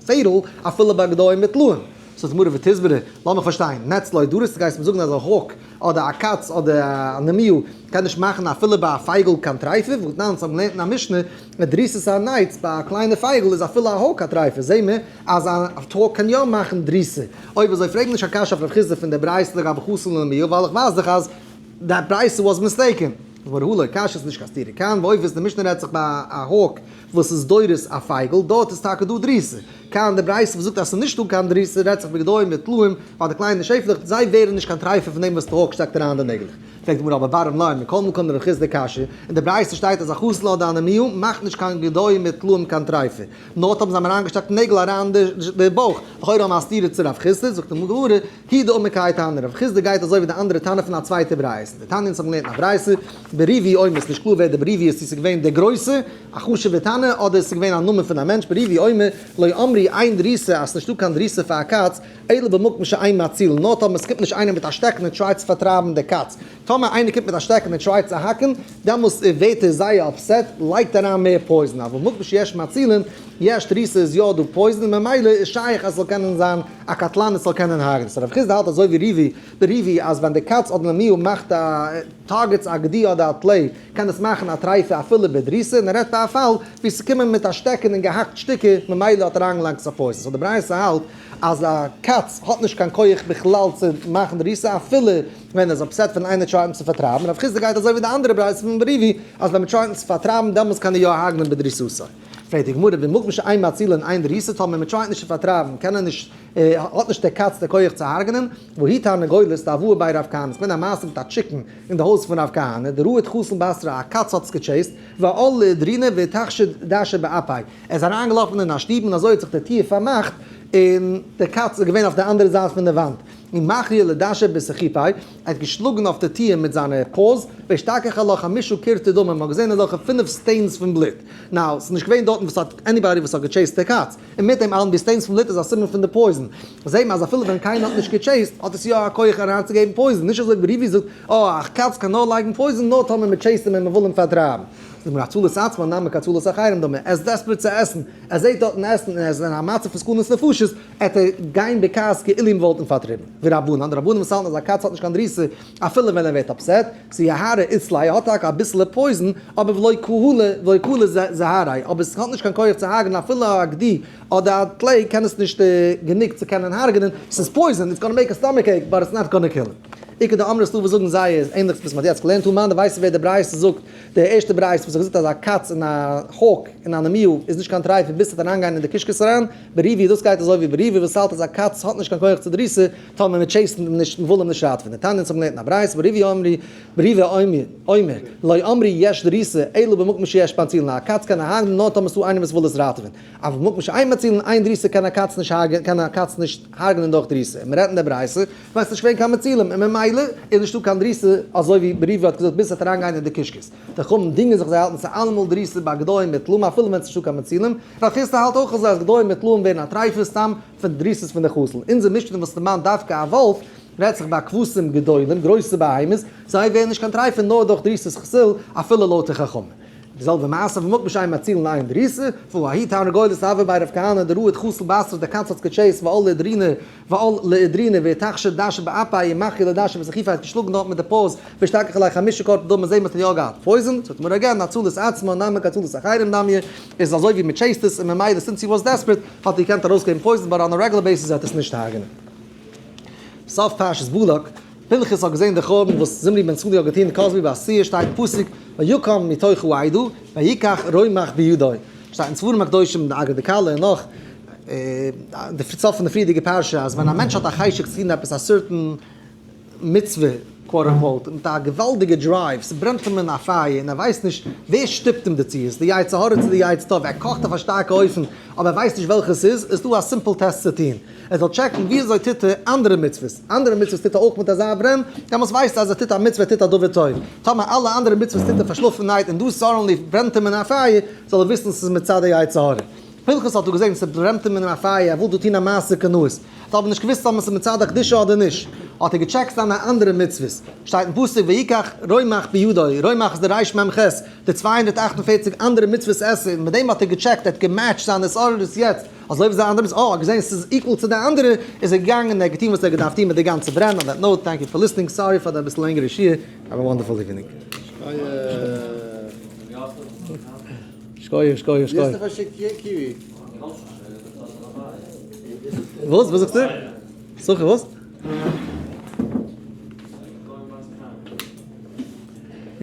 Speaker 1: fatal אפילו ביי גדיים מיט טלאים. זאגט די גמרא ותסברא, לאמיך פארשטיין, נץ לא דריס, דו גייסט מיר זאגן אז א hawk אדער א קאץ אדער א נמיה קען נישט מאכן אפילו ביי א פייגל קיין טרייפה, והתנן אונז האבן געלערנט אין א משנה אז דריסת הנץ ביי א קליינע פייגל איז אפילו א hawk א טרייפה, זעהן מיר אז א hawk קען יא מאכן דריסה. אויב אזוי פרעג נישט קיין קשיא אויף רב חסדא פון די ברייתא לגבי חתול ונמיה ווייל איך ווייס דאך אז די ברייתא was mistaken. גמרא הא לא קשיא ס'איז נישט קיין סתירה כאן ועופות די משנה רעדט זיך ביי א hawk וואס איז דורס א פייגל דארט איז טאקע דא דריסה. כאן די ברייתא וואס זאגט אז ס'איז נישט דא קיין דריסה רעדט זיך בגדיים וטלאים ווייל די קליינע שעפלעך זיי ווערן נישט קיין טרייפה פון דעם וואס די hawk שטעקט אריין די נעגלעך. פרעגט די גמרא אבער בר אמלאי מכל מקום דרב חסדא קשיא, אין די ברייתא שטייט אז א חתול אדער א נמיה מאכט נישט קיין גדיים וטלאים קיין טרייפה, נאר האבן זיי אים אריינגעשטעקט נעגל אריין די בויך, לכאורה האבן א סתירה צו רב חסדא, זאגט די גמרא, הוא דאמר כהאי תנא, רב חסדא גייט אזוי ווי די אנדערע תנא פון א צווייטע ברייתא, דתניא אונז האבן געלערנט אין א ברייתא, בריבי אומר, ס'נישט קלאר ווער די בריבי איז צו ס'איז געווען דער גרויסע, א חשוב'ער תנא, אדער ס'איז געווען א נאמען פון א מענטש, בריבי אומר, לא אמרו אין דריסה אז ס'נישטא קיין דריסה פאר א קאץ, אלא במקום שאין מצילין, נאר טאמער ס'קומט נישט איינער מיט א שטעקן און try ט צו פארטרייבן די קאץ, טאמער איינער קומט מיט א שטעקן און try ט צו האקן, דעמאלס ווערט ער זייער upset, לייגט אריין מער poison, אבל במקום שיש מצילין, יש דריסה איז יא דא poison, ממילא איז שייך אז ס'זאל קענען זיין א קטלנית ס'זאל קענען הרג'נען. so רב חסדא האלט אזוי ווי ריבי בריבי אז ווען די קאץ אדער נמיה מאכט א targets א גדי אדער א טלה קען עס מאכן א טרייפה אפילו בדריסה, און ער רעדט ביי א פאל ווי ס'איז קומען מיט א שטעקן און געהאקט שטיקער ממילא האט אריינגעלייגט א poison. so די ברייתא האלט אז א קאץ האט נישט קיין כח בכלל צו מאכן דריסה אפילו ווען ער איז upset פון איינער try ט אים צו פארטרייבן, רב חסדא גייט אזוי ווי די אנדערע ברייתא פון בריבי אז ווען מ'try ט אים צו פארטרייבן דעמאלטס קען ער יא הרג'נען בדריסתו. פרעגט די גמרא במקום שאין מצילין אין דריסה טאמער מ'try ט נישט צו פארטרייבן קען ער נישט האט נישט דער קאץ די כח צו הרג'נען, וההיא תרנגולת דהואי בי רב כהנא, ס'געווען א מעשה מיט א chicken אין די הויז פון רב כהנא, דרעא חתול בתרה א קאץ האט עס גע chase ט, ועאל לאידרינא ואיתחשי דשא באפיה, ער איז אריינגעלאפן אין א שטוב און אזוי האט זיך די טיר פארמאכט און די קאץ איז געווען אויף די אנדערע זייט פון די וואנט, ומחייה לדשא בסחיפיה, ער האט געשלאגן אויף די טיר מיט זיינע paws, ואשתכח עלה חמשה קורטי דמא, מען האט געזען אזעלכע פינף stains פון בלוט, now, ס'איז נישט געווען דארטן וואס האט anybody וואס האט גע chase ט די קאץ, און מיט דעם אלעם די stains פון בלוט איז א סימן פון די poison, זעהט מען אז אפילו ווען קיינער האט נישט גע chase ט האט עס יא א כח אריינצוגעבן poison, נישט אזוי ווי ריבי זאגט, אה, א קאץ קען נאר לייגן poison נאר טאמער מען chase ט אים און מען וויל אים פארטרייבן. זאגט מען הצלת עצמו נמי כהצלת אחרים דמי, ער איז desperate צו עסן, ער זעהט דארטן עסן און ער איז אין א מצב פון סכנת נפשות, עט ער גיין בכעס כאילו אים וואלטן פארטריבן. ורבנן, די רבנים וואס האלטן אז א קאץ האט נישט קיין דריסה אפילו ווען ער ווערט upset, ס'איז יוהרא אית ליה, ער האט טאקע אביסעלע poison, אבער ולא קהלא ולא קלא זוהריה, אבער עס האט נישט קיין כח צו הרג'נען אפילו א גדי אדער א טלה קען עס נישט גענוג צו קענען הרג'נען, ס'איז poison, it's gonna make a stomach ache, but it's not gonna kill him. איכא דאמרי ס'דא וואס זאגן זייער ענליך צו וואס מ'האט יעצט געלערנט, הא מאן דו ווייסט ווער די ברייתא זאגט, די ערשטע ברייתא וואס האט געזאגט אז א קאץ און א hawk און א נמיה איז נישט קיין טרייפה ביז ס'וועט אריינגיין אין די קישקעס אריין, בריבי דאס גייט אזוי ווי בריבי וואס האלט אז א קאץ האט נישט קיין כח צו דריסה טאמער מען chase ט אים נישט מ'וויל אים נישט ראטעווען. דתניא אונז האבן געלערנט אין א ברייתא בריבי אמרי בריבי אומר לא אמרו יש דריסה אלא במקום שיש מצילין א קאץ קען הרג'נען נאר טאמער ס'דא איינער וואס וויל עס ראטעווען אבל במקום שאין מצילין אין דריסה קען א קאץ נישט הרג'נען קען א קאץ נישט הרג'נען דורך דריסה און מ'רעדט אין די ברייתא ווייל ס'נישט געווען קיין מצילים און ממילא איז נישטא קיין דריסה אזוי ווי בריבי האט געזאגט ביז ס'וועט אריינגיין אין די קישקעס. די חכמים דינגען זיך זיי האלטן ס'איז אלעמאל דריסה ביי גדיים מיט טלאים אפילו ווען ס'נישטא קיין מצילים. רב חסדא האלט אויך אזוי אז גדיים מיט טלאים ווערן א טרייפה סתם פון דריסות פון די חתול. אונזער משנה וואס דערמאנט דווקא א וואלף רעדט זיך ביי כבשים גדולים, גרויסע בהמות, זיי ווערן נישט קיין טרייפה נאר דורך דריסת חתול אפילו לויט די חכמים. די זעלבע מעשה במקום שאין מצילין אין דריסה, וההיא תרנגולת דהואי בי רב כהנא דרעא חתול בתרה די קאץ האט גע chase ט ועאל לאידרינא ועאל לאידרינא ואיתחשי דשא באפיה ומחייה לדשא בסחיפיה האט געשלאגן דארט מיט די paws ואשתכח עלה חמשה קורטי דמא זעהט מען האט יא געהאט poison, זאגט די גמרא again הצלת עצמה נמי כהצלת אחרים דמיא איז אזוי ווי מען chase ט עס און ממילא since he was desperate האט ער געקענט ארויסגעבן poison but on a regular basis וועט עס נישט הרג'נען. סוף פרשת בלק. פנחס האט געזען די חורבן וואס זמרי בן סלוא האט געטון כוזבי בת צור, שטייט אין פסוק ויקם מתוך העדה ויקח רומח בידו, שטייט אין ספרים הקדושים די אגרא דכלה און נאך, די סוף פון די פריערדיגע פרשה אז ווען א מענטש האט א חשק צו טון עפעס א certain מצוה quote unquote מיט א געוואלדיגע drive, ס'ברענט אים אין א פייער און ער ווייסט נישט ווער שטופט אים דערצו, איז די יצר הרע צו די יצר טוב, ער קאכט אויף א שטארקע אופן אבער ער ווייסט נישט וועלכע ס'איז, איז דא א simple test צו טון. ער זאל טשעקן ווי אזוי טוט ער אנדערע מצוות, אנדערע מצוות טוט ער אויך מיט אזא ברען, דעמאלטס ווייסט ער אז ער טוט א מצוה, ער טוט א דבר טוב. טאמער אלע אנדערע מצוות טוט ער פארשלאפענהייט און דא suddenly ברענט אים אין א פייער, זאל ער וויסן ס'איז מצד די יצר הרע. פנחס האט דא געזען ס'ברענט אים אין א פייער, ער וויל דא טון א מעשה קנאות, האט אבער נישט געוואוסט טאמער ס'איז מצד הקדושה אדער נישט. האט ער געטשעקט זיינע אנדערע מצוות. שטייט אין פסוק ויקח רומח בידו, רומח איז די ריש מ ח, די 248 אנדערע מצוות עשה, און מיט דעם האט ער געטשעקט, ער האט געמעטשט זיין התעוררות יעצט, אזוי ווי זיין אנדערע מצוות, אה, האט געזען ס'איז equal צו די אנדערע, איז ער געגאנגען און ער האט געטון וואס ער האט געדארפט טון מיט די גאנצע ברען. On that note, thank you for listening, sorry פאר די אביסל לענגערע שיעור, have a wonderful evening. שכוח, שכוח, שכוח.
Speaker 2: ווי האסטו פארשיקט קיווי?
Speaker 1: וואס? וואס זאגסטו? סוכע וואס?